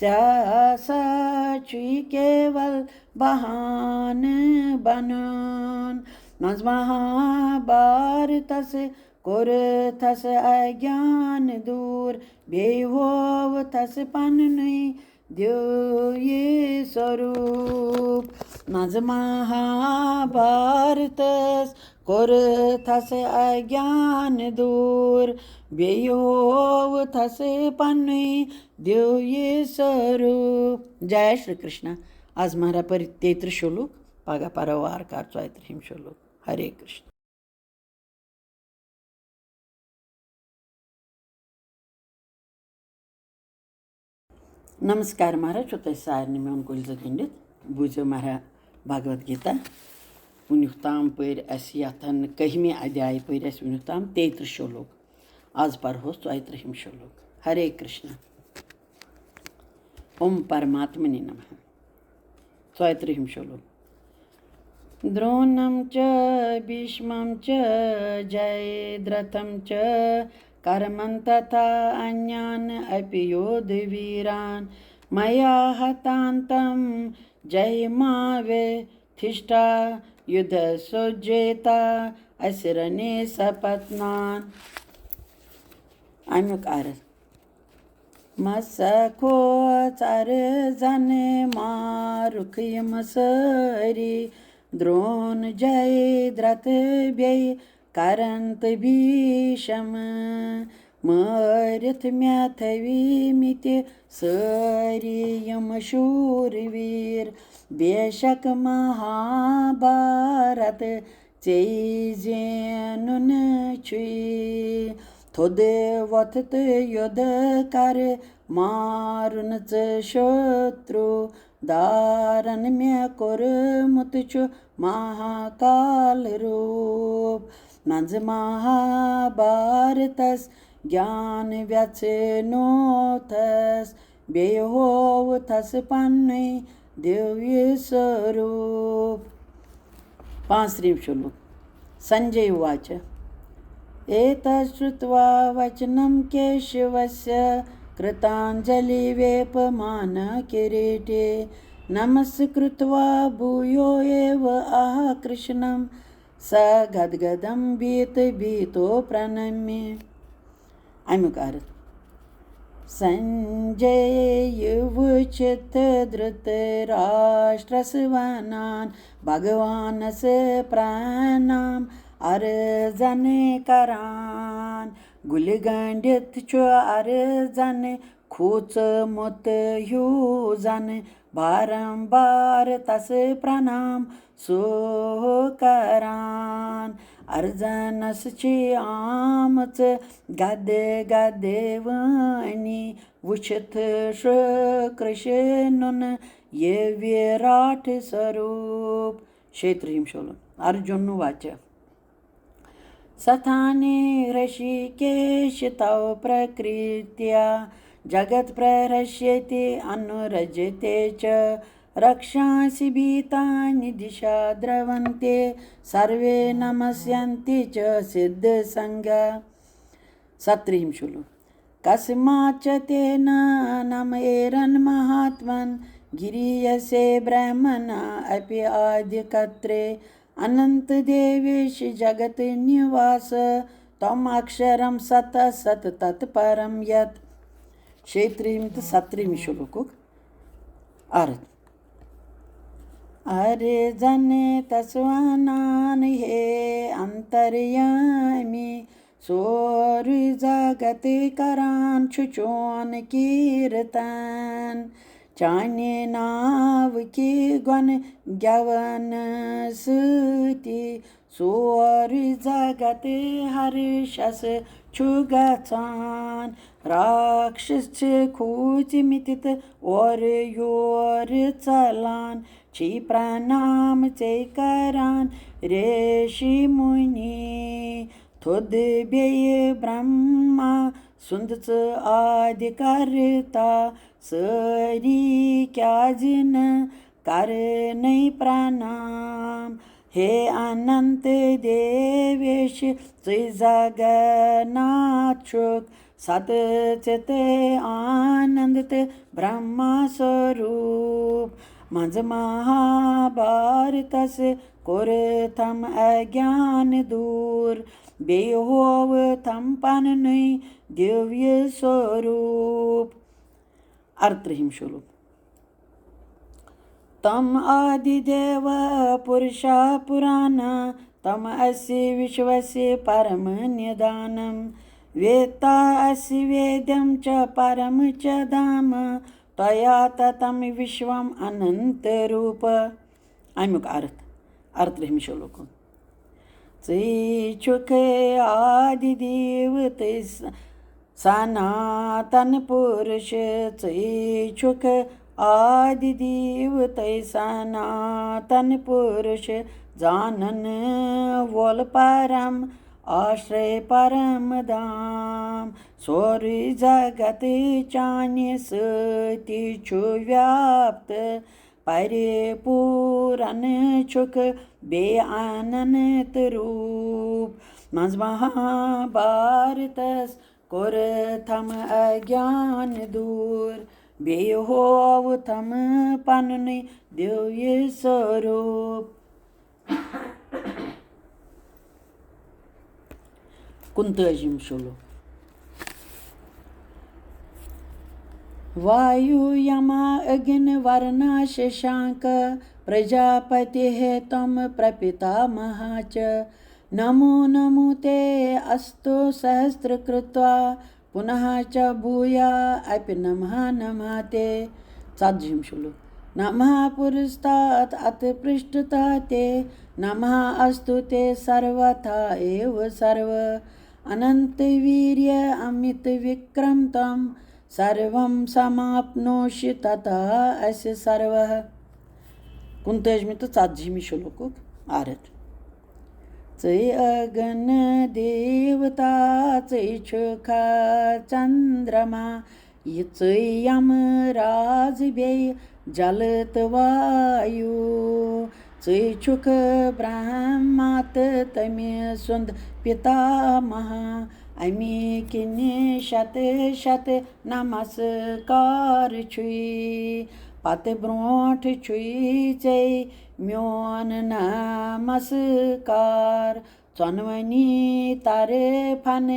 ژےٚ سا چھُے کیول بہانہٕ بنُن۔ منٛز مہابھارتس کوٚرتھس اگیان دوٗر، بیٚیہِ ہووتھس پننُے دیوی سوروٗپ۔ منٛز مہابھارتس کوٚرتھس اگیان دوٗر، بیٚیہِ ہووتھس پننُے دیوی سوروٗپ۔ جے شری کرشنا۔ از مہرا پٔرِتھ تیترٕٛہ شلوک، پگاہ پرو وارٕ کار ژۄیہِ ترٕٛہِم شلوک۔ ہرے کرشنا۔ نمسکار مہراج، چھُ تۄہہِ سارنٕے میون کُلۍ زٕ گٔنٛڈِتھ۔ بوٗزِو مہرا بھگوت گیٖتا۔ وُنیُک تام پٔرۍ اَسہِ یَتھن کٔہمہِ ادیایہِ پٔرۍ اَسہِ وُنیُک تام تیٚیہِ ترٕٛہ شلوک۔ آز پرہوس ژۄیہِ ترٕٛہِم شلوک۔ ہرے کرشنا۔ اوم پرماتمنے نمہ۔ ژۄیہِ ترٕٛہِم شلوک۔ द्रोणं च भीष्मं च जयद्रथं च कर्मं तथा अन्यान् अपि योधवीरान् मया हतान्तं जहिमावतिष्ठा युद्धसज्जिता अश्वरणे सपत्नान्। اَمیُک عرض۔ مسا کھوژر زن مارُکھ یِم سٲری، درون جے درتھ بیٚیہِ کرن تہٕ بھیشم۔ مٲرِتھ مےٚ تھٲوِمٕتۍ سٲری یِم شوٗر ویٖر۔ بے شک مہابھارت ژےٚ زینُن چھُے۔ تھوٚد وۄتھ تہٕ یوٚد کر مارُن ژٕ شترو۔ دارن مےٚ کوٚرمُت چھُ مہاکال روٗپ۔ منٛزٕ مہابھارتس گیان ویژھنوتھس، بیٚیہِ ہووتھس پننُے دیوی سوروٗپ۔ پانٛژترٛہِم شلوک۔ سنجے واچ، ایتت شرُتوا وچنم کیشوسیہ، کرتانجلی ویپمانا کریٹے، نمسکرتوا بھویو ایو آہ کرشنم، س گدگدم بھیت بھیتو پرنمے۔ امیُک ارتھ۔ سنجے یہِ وٕچھِتھ دھرت راشٹرس ونان، بھگوانس پرنام ارزن کران۔ گُلہِ گنڈِتھ چھُ ارزن کھوژمُت ہیوٗ زن، بارمبار تس پرنام سُہ کران۔ ارزنس چھِ آمٕژ گدٕ گدٕ وٲنی، وٕچھِتھ شرٛ کرٛشنُن یہِ وِراٹھ سوروٗپ۔ شیٚیہِ ترٛہِم شلوک۔ ارجُن واچ۔ ستھانی ہرشیکیش تو پرکریتیا، جگت پرہرشیتی انورجتے چ، رکشانسی بھیتانی دشا درونتے، سروے نمسینتی چ سدھ سنگھا۔ سترٛہِم شلوک۔ کسماچ تینا نم ایرن مہاتمن، گریسے برہمنا اپی آدھیکترے، اننت دیویش جگت نواس، تم اکشرم ست ست تت پرم یت۔ شیٚیہِ ترٛہِم تہٕ سترٛہِم شلوکُک ارتھ۔ ارزن تس ونان ہے انتریامی، سورُے جگت کران چھُ چون کیٖرتن۔ چانہِ ناوٕکہِ گۄنہٕ گٮ۪وَن سۭتی سورُے جگت ہرشس چھُ گژھان۔ راکشس چھِ کھوٗژمٕتۍ تہٕ اورٕ یورٕ ژلان، چھی پرنام ژے کران ریشی مُنی۔ تھوٚد بیٚیہِ برہما سُنٛد ژٕ آدِ کرتا، سٲری کیازِ نہٕ کرنَے پرنام۔ ہے اننت دیویش، ژٕے جگناتھ چھُکھ، ست چت آنند تہٕ برہما سوروٗپ۔ منٛزٕ مہابھارتس کوٚر تھم اگیان دوٗر، بیٚیہِ ہوو تھم پننُے دیوی سوروٗپ۔ ارترٛہِم شلوک۔ تم آدی دیو پُرشا پُرانا، تم اسی وشوسی پرم ندانم، ویتا اسی ویدم چ پرم چ دھام، تیا تتم وشوم اننت روپ۔ امیُک ارتھ، ارترٛہِم شلوک۔ ژٕے چھُکھ آدِ دیو تہٕ س-، سناتن پُرُش، ژٕے چھُکھ آدِ دیو تہٕ سناتن پُرُش، زانن وول پرم آشرے پرم دھام۔ سورُے جگت چانہِ سۭتی چھُ ویاپت، پری پوٗرن چھُکھ بیٚیہِ اننت روٗپ۔ منٛز مہابھارتس کوٚر تھم اگیان دوٗر، بیٚیہِ ہوو تھم پننُے دیوی سوروٗپ۔ کُنتٲجِم شلوک۔ وایو یما اگن ورنا ششانک، پرجاپتی تم پرپتا مہا چ، नमो नमो ते अस्तु सहस्रकृत्वा पुनः च भूय अपि नमः नमः ते। ژتجی ہِم شلوک۔ नमः पुरस्तात् अथ पृष्ठतः ते नमः अस्तु ते सर्वथा एव सर्व अनंत वीर्य अमित विक्रम तम सर्वं समाप्नोषि ततः असि सर्वः। کُنتٲجمہِ تہٕ ژتجی ہِمہِ شلوکُک عرض۔ ژٕے اگن دیوتا، ژٕے چھُکھ چندرما، یہِ ژٕے یمراز بیٚیہِ جل تہٕ وایو۔ ژٕے چھُکھ برہما تہٕ تٔمۍ سُنٛد پتا مہا، امی کِنۍ شتہٕ شتہٕ نمسکار چھُے، پتہٕ برونٛٹھ چھُے ژے میون نمسکار۔ ژۄنوٕنی طرفن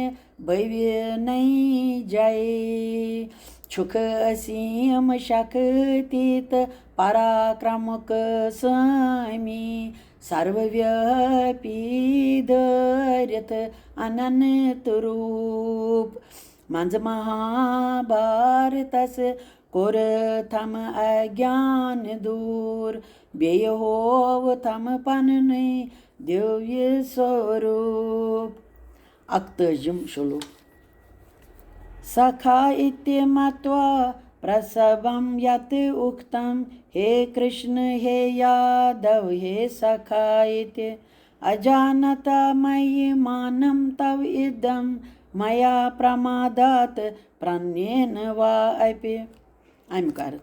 بٔوِ نٔے جے، چھُکھ اسیٖم شکتی تہٕ پراکرمُک سٲمی، سروٕ ویاپی دٲرِتھ اننت روٗپ۔ منٛزٕ مہابھارتس کوٚر تھم اگیان دوٗر، بیٚیہِ ہوو تھم پننُے دیویہ سوروٗپ۔ اکتٲجِم شلوک۔ سکھا اِتہِ متوا پرسبم یت اُکتم، ہے کرشن ہے یادو ہے سکھا اِتہِ، اجانتا مئی مانم تو اِدم، میا پرمادات پرنین وا اپی۔ اَمیُک عرض۔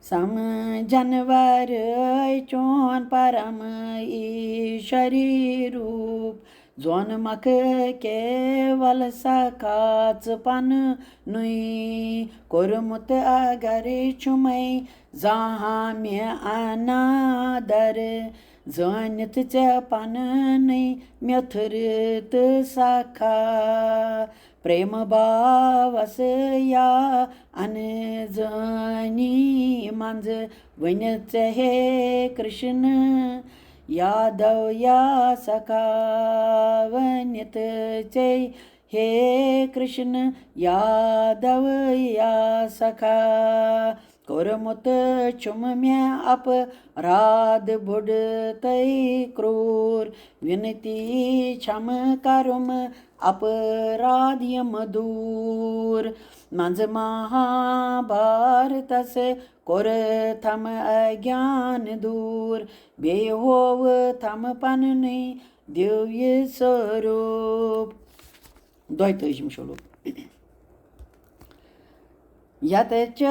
سمجھن ورٲے چون پرم ایشوری روٗپ، زون مکھ کیول سکھا ژٕ پننُے کوٚرمُت، اگر چھُمے زانٛہہ مےٚ انادر، زٲنِتھ ژےٚ پننُے مِتھر تہٕ سکھا۔ پریم بھاوس یا انزٲنی منٛز ؤنِتھ ژےٚ ہے کرشن یادو یا سکھا، ؤنِتھ ژےٚ ہے کرشن یادو یا سکھا۔ کوٚرمُت چھُم مےٚ اپرادھ بوٚڑ تہٕ کرٛوٗر، وِنتی چھم کرُم اپرادھ یِم دوٗر۔ منٛزٕ مہابھارتس کوٚر تھم اگیان دوٗر، بیٚیہِ ہوو تھم پننُے دیویہ سوروٗپ۔ دۄیتٲجِم شلوک۔ یت چ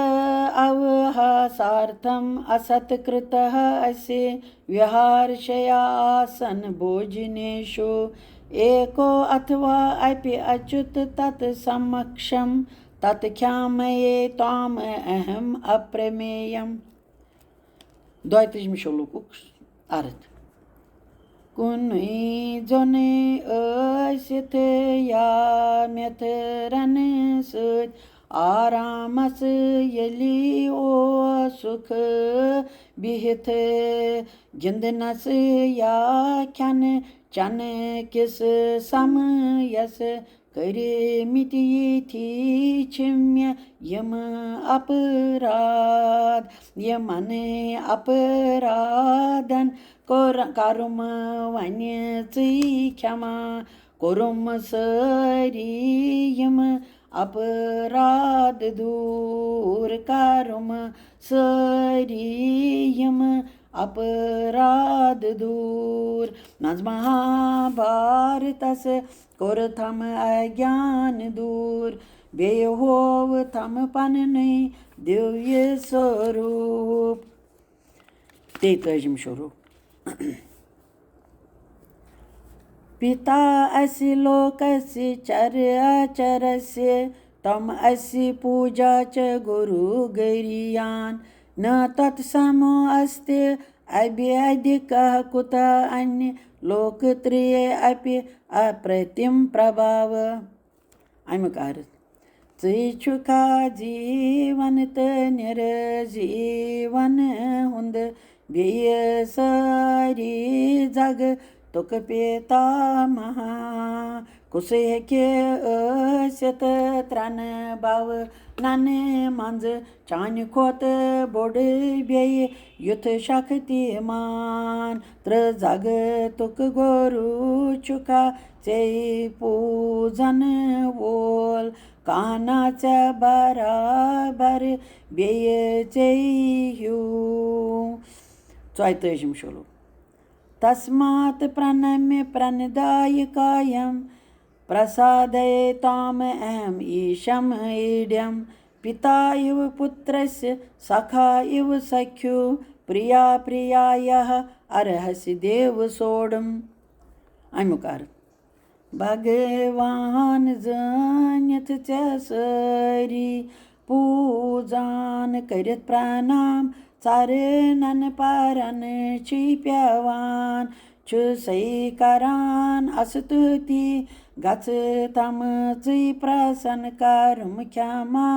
اوہا سارتھم است کرتہ اسی وہارشیا آسن بھوجنیشو، ایکو اتھوا اپی اچت تت سمکشم، تت کھیامے توام اہم اپرمییم۔ دۄیتٲجِم شلوکُک عرض۔ کُنُے زوٚنُے ٲسِتھ یا مِترَن سۭتۍ آرامَس ییٚلہِ اوسُکھ بِہِتھ، گِنٛدنَس یا کھٮ۪نہٕ چٮ۪نہٕ کِس سمَیَس کٔرمٕتۍ یِتھی چھِ مےٚ یِم اپرادھ، یِمن اپرادھن کوٚر، کرُم وۄنۍ ژٕے کھٮ۪ما، کوٚرُم سٲری یِم اپرادھ دوٗر، کرُم سٲری یِم اپرادھ دوٗر۔ منٛز مہابھارتس کوٚر تھم اگیان دوٗر، بیٚیہِ ہوو تھم پننُے دیویہ سوروٗپ۔ تیتٲجِم شروٗپ۔ پِتا اَسہِ لوکَسہِ چَر اَچَرَسہِ، تَم اَسہِ پوٗجا چَ گُروٗ گٔریان۔ نہ تَتھ سَمو اَسہِ تہِ اَبہِ اَدِ کَہ کُتَہ اَنہِ لوکترٛیے اَپہِ اَپرٛتِم پرٛبھاو۔ اَمیُک عرض۔ ژٕے چھُکھا زیٖوَن تہٕ نِرزیٖوَن ہُنٛد بیٚیہِ سٲری زَگہٕ تُکہٕ پیٖتا مہا۔ کُسٕے ہیٚکہِ ٲسِتھ ترٛنہٕ بَوٕ نَنہٕ منٛزٕ چانہِ کھۄتہٕ بوٚڑ بیٚیہِ یُتھ شکتیمان؟ ترٛزگتُک گُروٗ چھُکھا ژےٚ پوٗزن وول؟ کانٛہہ نا ژےٚ برابر بیٚیہِ ژےٚ ہیوٗ۔ ژۄیتٲجِم شلوک۔ تسمات پرنمہِ پرندایکایم، پرسادے تام اہم ایشم ایڈیم۔ پتا اِو پُترس سکھا اِو سکھیو، پریا پریایہ ارہسی دیو سوڈم۔ امیُک ارتھ، بھگوان زٲنِتھ ژےٚ سٲری، پوٗزان کٔرِتھ پرنام ژرنن پرن چھی پیوان۔ چھُسے کران استُتی، گژھ تمژٕے پرسن کرُم کھما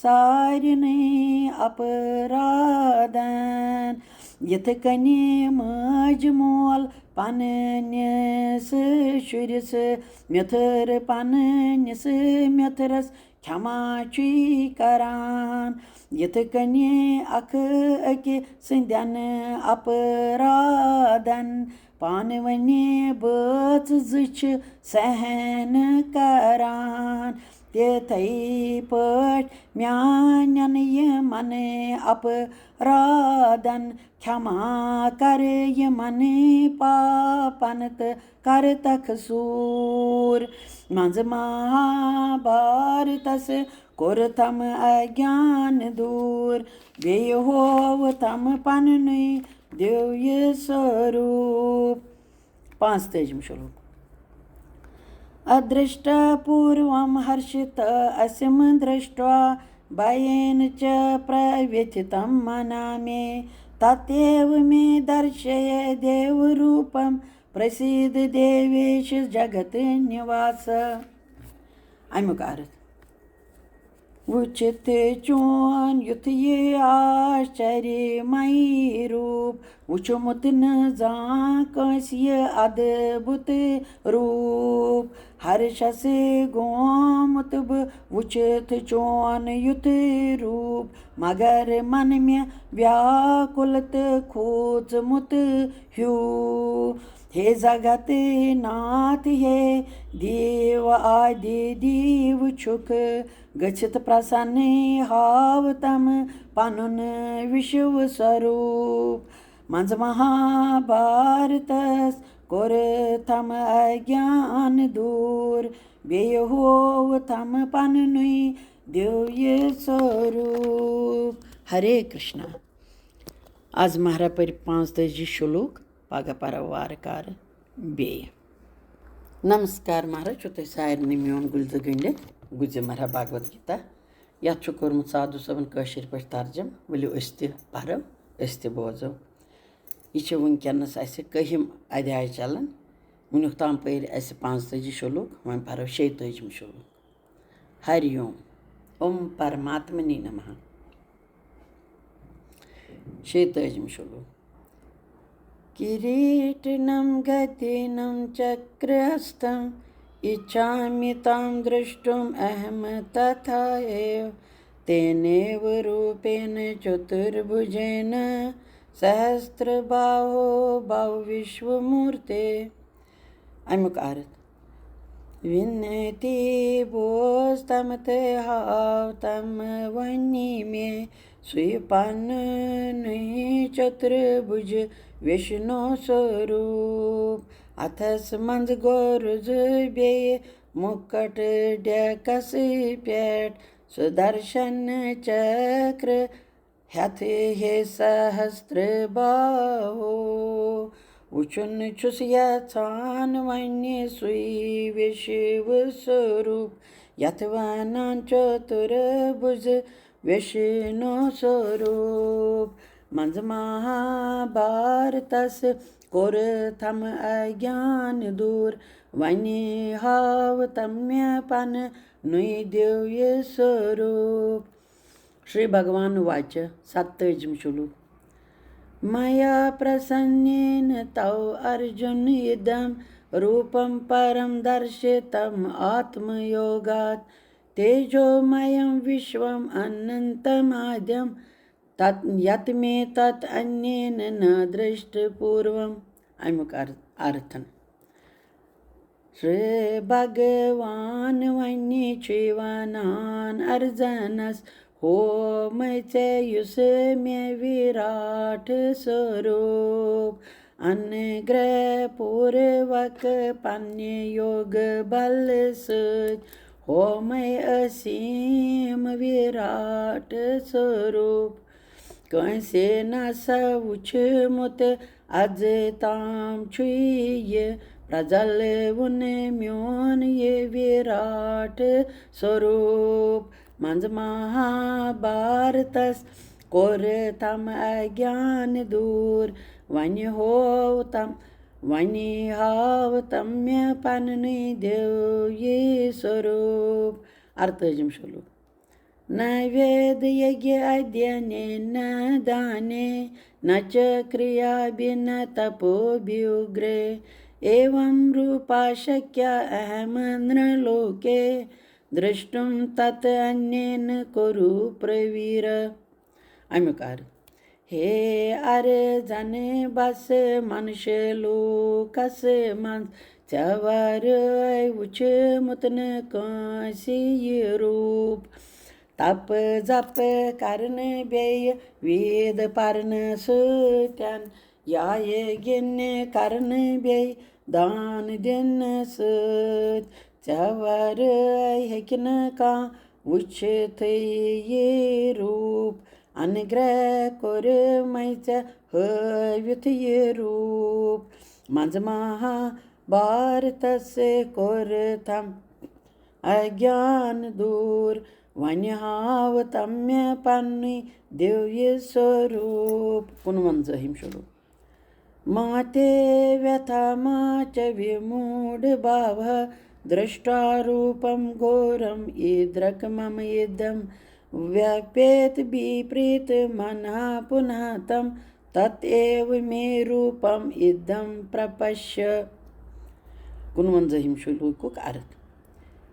سارنٕے اپرادن۔ یِتھ کٔنی مٲج مول پننِس شُرِس، میتھٕر پننِس میتھرس کھما چھُے کران، یِتھ کٔنی اکھ أکۍ سٕنٛدٮ۪ن اپرادن پانہٕ ؤنی بٲژ زٕ چھِ سہن کران، تِتھے پٲٹھۍ میانٮ۪ن یِمن اپرادن کھما کر یِمن پاپن تہٕ کر تکھ سوٗر۔ منٛزٕ مہابھارتس کوٚر تم اگیان دوٗر، بیٚیہِ ہوو تم پننُے دیویہِ سوروٗپ۔ پانٛژتٲجِم شلوک۔ ادرشٹا پوٗروم ہرشت اسم درشٹوا، بھین چ پروتھتم منا مے، تتیو مے درشے دیو روپم، پرسید دیویش جگت نواس۔ امیُک ارتھ، وٕچھِتھ چون یُتھ یہِ آشچریہ مئی روٗپ، وٕچھمُت نہٕ زانٛہہ کٲنٛسہِ یہِ ادبھُت روٗپ۔ ہرشس گومُت بہٕ وٕچھِتھ چون یُتھ روٗپ، مگر من مےٚ ویاکُل تہٕ کھوٗژمُت ہیوٗ۔ ہے جگت ناتھ ہے دیو آدی دیو چھُکھ، گٔژھِتھ پرسن ہاو تم پنُن وشو سوروٗپ۔ منٛزٕ مہابھارتس کوٚر تم اگیان دوٗر، بیٚیہِ ہوو تم پننُے دیویہِ سوروٗپ۔ ہرے کرشنا۔ از مہرا پٔرۍ پانٛژتٲجی شلوک، پگاہ پرو وارٕ کارٕ بیٚیہِ۔ نمسکار مہراج، چھُ تۄہہِ سارنٕے میون گُلزٕ گٔنٛڈِتھ گُزِ مہرا بھگوت گیتا۔ یتھ چھُ کوٚرمُت سادھو صٲبن کٲشِر پٲٹھۍ ترجمہٕ۔ ؤلِو أسۍ تہِ پرو، أسۍ تہِ بوزو۔ یہِ چھِ وٕنکیٚنس اسہِ کٔہِم ادھیاے چلان۔ وٕنیُک تام پٔرۍ اسہِ پانٛژتٲجی شلوک، وۄنۍ پرو شیٚیہِ تٲجِم شلوک۔ ہری اوم۔ اوم پرماتمنے نمہ۔ شیٚیہِ تٲجِم شلوک۔ کِریٖٹنم گدینم چکرہستم، اِچھامی تام درشٹم اہم تتھا ایو، تینیو روپین چتربھجین سہسترباہو بھو وشومورتے۔ امیُک ارتھ، وِنتی بوز تم تہٕ ہاو تم وۄنی مےٚ، سُے پننُے چتربھج وشنو سوروٗپ۔ اتھس منٛز گۄرُز بیٚیہِ مُکٹ ڈیکس پٮ۪ٹھ، سُدرشن چکر ہیتھ ہے سہستر باہو۔ وُچھُن چھُس یژھان وۄنۍ سُے وشو سوروٗپ، یتھ ونان چتربھج وشنو سوروٗپ۔ منٛزٕ مہابھارتس کوٚر تم اگیان دوٗر، وۄنۍ ہاو تم مےٚ پننُے دیویہِ سوروٗپ۔ شری بھگوان واچ، ستٲجِم شلوک۔ मया प्रसन्नेन तौ अर्जुन इदं रूपं परं दर्शितम् आत्मयोगात् तेजोमयं विश्वम् अनन्तमाद्यं तत् यत् मे तत् अन्येन न दृष्टपूर्वम्. اَمیُک ار-، ارتھن۔ شری بھگوان ونی چھی ونان ارجنس، ہومے ژےٚ یُس مےٚ وِراٹھ سوروٗپ، انگرہ پوٗروک پننہِ یوگہٕ بلہٕ سۭتۍ ہومے ٲسیٖم وِراٹھ سوروٗپ۔ کٲنٛسہِ نہ سا وُچھمُت از تام چھُے یہِ پرٛزلوُن میون یہِ وِراٹھ سوروٗپ۔ منٛزٕ مہابھارتس کوٚر تم اگیان دوٗر، وۄنۍ ہوو تم، وۄنۍ ہاو تم مےٚ پننُے دیوی سوروٗپ۔ ارتٲجِم شلوک۔ न वेदयज्ञ अध्ययने न दाने न च क्रियाभिः न तपोभिः उग्रे एवं रूपा शक्या अहं नृलोके द्रष्टुं तत् अन्येन कुरु प्रवीर। اَمیُک عرض۔ ہے ارزن، بس منش لوکس منٛز ژےٚ ورٲے وُچھمُت نہٕ کٲنٛسہِ یہِ روٗپ۔ تپہٕ زپہٕ کرنہٕ بیٚیہِ وید پرنہٕ سۭتٮ۪ن، یا یہِ گِنٛدنہٕ کرنہٕ بیٚیہِ دان دِنہٕ سۭتۍ، ژےٚ ورٲے ہیٚکہِ نہٕ کانٛہہ وُچھتھٕے یہِ روٗپ۔ انگرہ کوٚرمَے ژےٚ ہٲوِتھ یہِ روٗپ۔ منٛزٕ مہابھارتس کوٚر تم اگیان دوٗر، وۄنۍ ہاو تم مےٚ پننُے دیوی سوروٗپ۔ کُنوَنزٲہِم شلوک۔ मा ते व्यथा मा च विमूढभावः दृष्ट्वा रूपं घोरम् ईदृक् मम इदं व्यपेत विपरीतमनः पुनः तं तत् एव मे रूपम् इदं प्रपश्य۔ کُنوَنزٲہِم شلوکُک عرض۔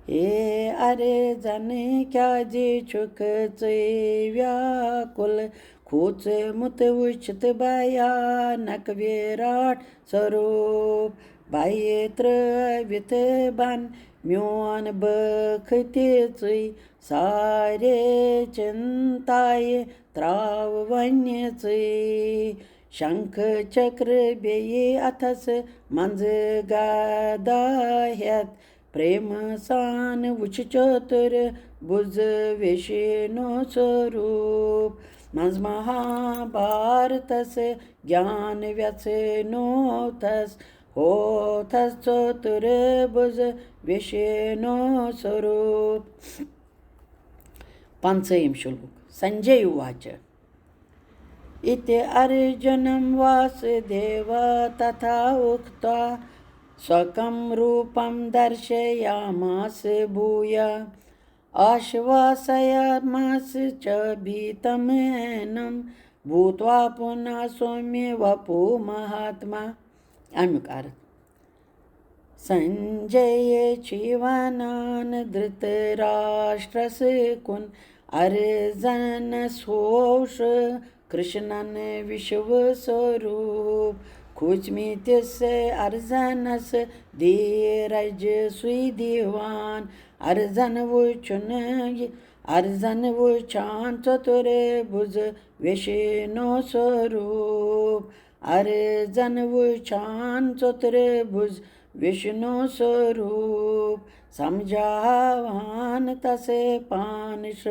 ہے ارزن، کیازِ چھُکھ ژٕ ویاکُل کھوژمُت وُچھِتھ بھیانک وِراٹھ سوروٗپ؟ بھیہِ ترٲوِتھ بن میون بٲکھ تہِ ژٕے، سارے چنتایہِ تراو وۄنۍ ژٕے۔ شنکھ چکر بیٚیہِ اتھس منٛزٕ گدا ہٮ۪تھ، پریمہٕ سان وُچھ چتُر بُز وشنو سوروٗپ۔ منٛز مہابھارتس گیان ویژھنوتھس، ہوتھس چتُر بُز وشنو سوروٗپ۔ پنٛژٲہِم شلوک۔ سنجے اُواچ۔ इति अर्जुनं वासुदेव तथा उक्त्वा स्वकं रूपं दर्शयामास भूय। आश्वासयामास च भीतं येनं भूत्वा पुनः सौम्य वपु महात्मा। اَمیُک عرض۔ سنجے چھُ وَنان دھرتراشٹرس کُن، ارزنس ہووُس کرشنن وشو سوروٗپ۔ کھوٗژمٕتِس ارزنس دھیرج سُے دِوان، ارزن وُچھُن یہِ، ارزن وُچھان چتُر بُز وشنو سوروٗپ۔ ارزن وُچھان چتُر بُز وشنو سوروٗپ، سمجھاوان تس پانہٕ چھُ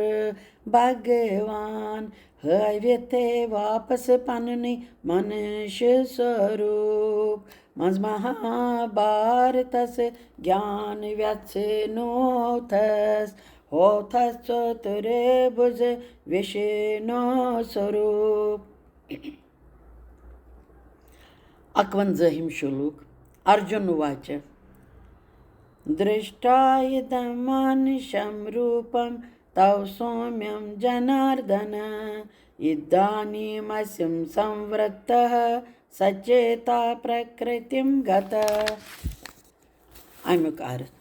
بھگوان، ہٲوِتھ واپس پننُے منش سوروٗپ۔ منٛز مہابھارتس گیان ویژھنوتھس، ہوتھس چتُر بُز وشنو سوروٗپ۔ اکونزٲہِم شلوک۔ ارجُن واچ۔ दृष्ट्वा इदं मानुषं रूपं तव सौम्यं जनार्दन। इदानीमसिं संवृत्तः सचेता प्रकृतिं गतः। اَمیُک عرض۔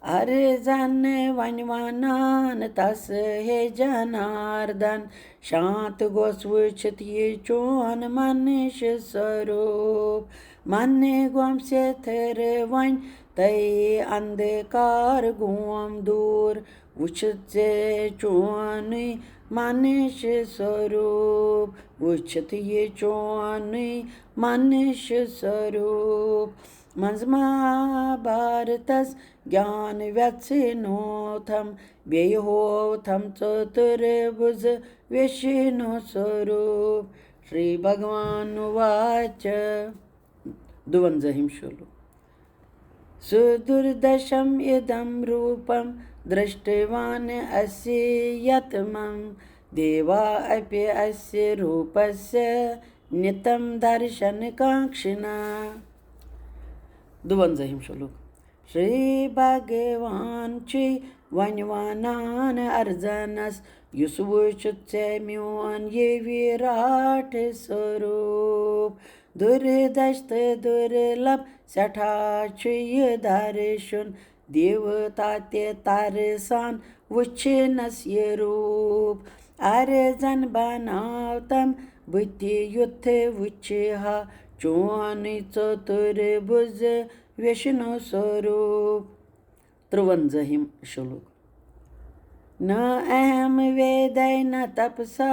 ارزن وۄنۍ ونان تس ہے جناردن، شانت گوٚژھ وٕچھِتھ یہِ چون منش سوروٗپ۔ من گوم سیتھر وۄنۍ تٔے اندکار گوم دوٗر، وٕچھِتھ ژےٚ چونُے منش سوروٗپ، وٕچھِتھ یہِ چونُے منش سوروٗپ۔ منٛز مہابھارتس گیان ویژھنوتھم، بیٚیہِ ہووتھم ژوتُر بُز ویشنو سوروٗپ۔ شری بھگوان واچ۔ دُوَنزٲہِم شلوک۔ سدردشم ادم روپم درشٹوان اسی یتمم، دیوا اپی اسہِ روپسیہ نتم درشن کانکشنا۔ دُوَنزٲہِم شلوک۔ شری بھگوان چھُے وۄنۍ ونان ارزنس، یُس وٕچھُتھ ژےٚ میون یہِ وِراٹھ سوروٗپ۔ دُردش تہٕ دُرلب سٮ۪ٹھاہ چھُ یہِ درشُن، دیوتا تہِ ترسان وٕچھنس یہِ روٗپ۔ ارزن بناوتم بہٕ تہِ یُتھ وٕچھِ ہا، چونُے ژوتُر بُز ویشنو سوروٗپ۔ تُرٛوَنزٲہِم شلوک۔ نہ اہم ویدے نہ تپسا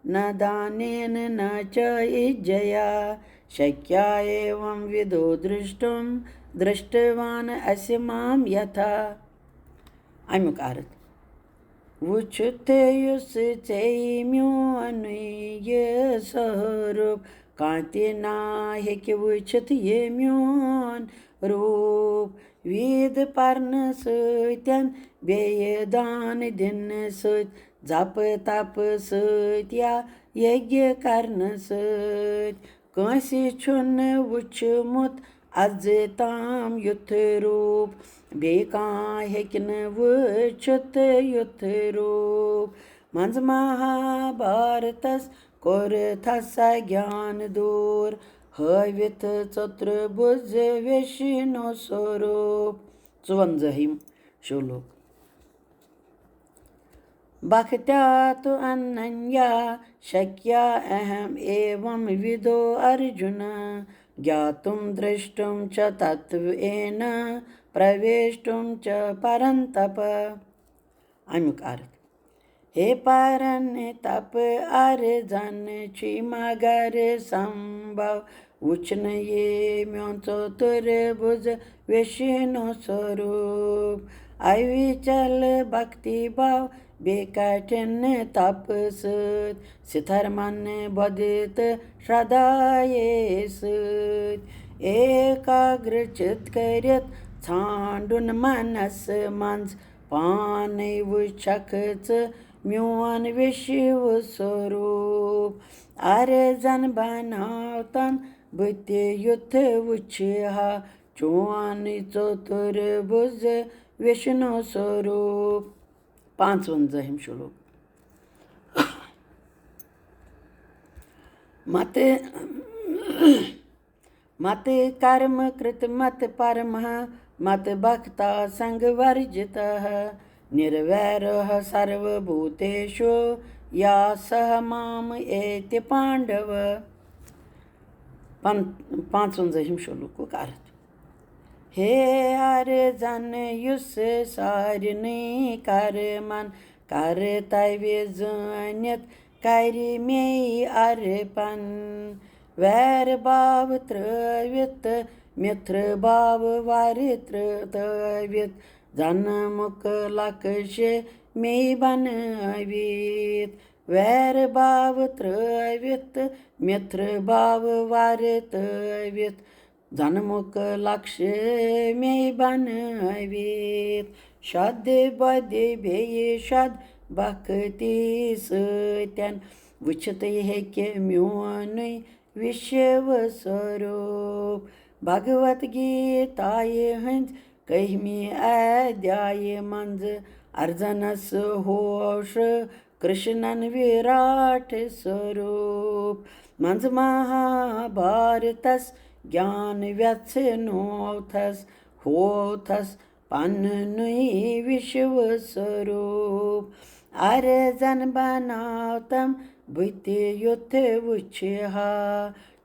نہ دانین نہ چ اجیا، شکیا ایوم ودو درشٹم درشٹوان اسی مام یتھا۔ امیُک عرض۔ وٕچھِتھ یُس ژےٚ میونُے یہِ سوروٗپ، کانٛہہ تہِ نا ہیٚکہِ وٕچھِتھ یہِ میون روٗپ۔ وید پرنہٕ سۭتۍ، بیٚیہِ دان دِنہٕ سۭتۍ، زپہٕ تپہٕ سۭتۍ یا یجہِ کرنہٕ سۭتۍ۔ کٲنٛسہِ چھُنہٕ وُچھمُت از تام یُتھ روٗپ، بیٚیہِ کانٛہہ ہیٚکہِ نہٕ وُچھِتھ یُتھ روٗپ۔ منٛز مہابھارتس کوٚر تھسا گیان دوٗر، ہٲوِتھ ژوٚترٕ بُز ویشنو سوروٗپ۔ ژُوَنزٲہِم شلوک۔ بھکتیا تو اننیا شکیا اہم ایوم ودو ارجن، گیاتم درشٹم چ تتوین پرویشٹم چ پرنتپ۔ امیُک عرض۔ ہے پرن تپ ارزن چھُے مگر سمبھو، وُچھنہٕ یہِ میون ژوٚتُر بُز ویشنو سوروٗپ۔ اوِچل بھکتی بھاو بیٚیہِ کٹھِن تپ سۭتۍ، ستھر من بۄدھِ تہٕ شردھایے سۭتۍ، ایکاگر چِت کٔرِتھ ژھانڈُن منس منٛز، پانے وُچھکھ ژٕ میون ویشو سوروٗپ۔ ارزن بناوتم بہٕ تہِ یُتھ وُچھِ ہا، چونُے ژوٚتُر بُز ویشنو سوروٗپ۔ پانٛژوَنزٲہِم شلوک۔ مت مت کرم کرت مت پرمہ، مت بھکتا سنگ ورجتہ، نرویرہ سرو بھوتیشو یا سہ مام ایتی پانڈو۔ پن-، پانٛژوَنزٲہِم شلوکُک عرض۔ ہے ارزن یُس سارنٕے کرمن کرتویہ زٲنِتھ کرِ مے ارپن۔ ویر باو ترٲوِتھ تہٕ مِتھر باو ور ترٲوِتھ، زنمُک لکشیہ مے بنٲوِتھ۔ ویر باو ترٲوِتھ تہٕ مِتھر باو ور تٲوِتھ، زنمُک لکشیہ مے بنٲوِتھ۔ شد بۄدِ بیٚیہِ شد بھکتی سۭتۍ، وُچھِتھ ہیٚکہِ میونُے وِشو سوروٗپ۔ بھگوت گیٖتایہِ ہٕنٛز کٔہمہِ ادھیایہِ منٛز ارجنس ہوش کرشنن وراٹ سوروپ۔ منز مہابھارتس گیان ویژھنوتھس، ہوتھس پننُے وشو سوروپ۔ ارجن بناوتم بُتہِ یُتھ وُچھِ ہا،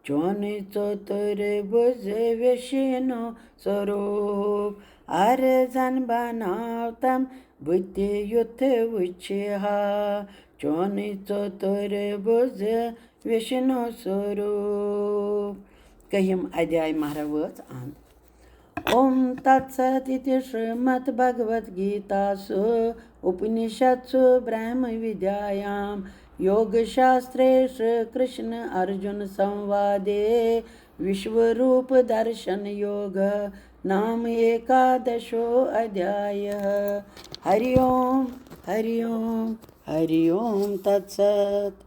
چونُے ژوتُر بُز وشنو سوروپ۔ ارجن بناوتم بُتہِ یُتھ وُچھِ ہا، چونُے ژوتُر بُز وشنو سوروپ۔ کٔہِم ادھیاے مہرا وٲژ اند۔ اوم تتست اِتِ شریمد بھگوت گیتاسُ اُپنِشدسُ برہم ودیایام یوگ شاسترے شری کرشن ارجن سموادے وشو روپ درشن یوگ نام ایکادشو ادھیایہ۔ ہری اوم، ہری اوم، ہری اوم تتست۔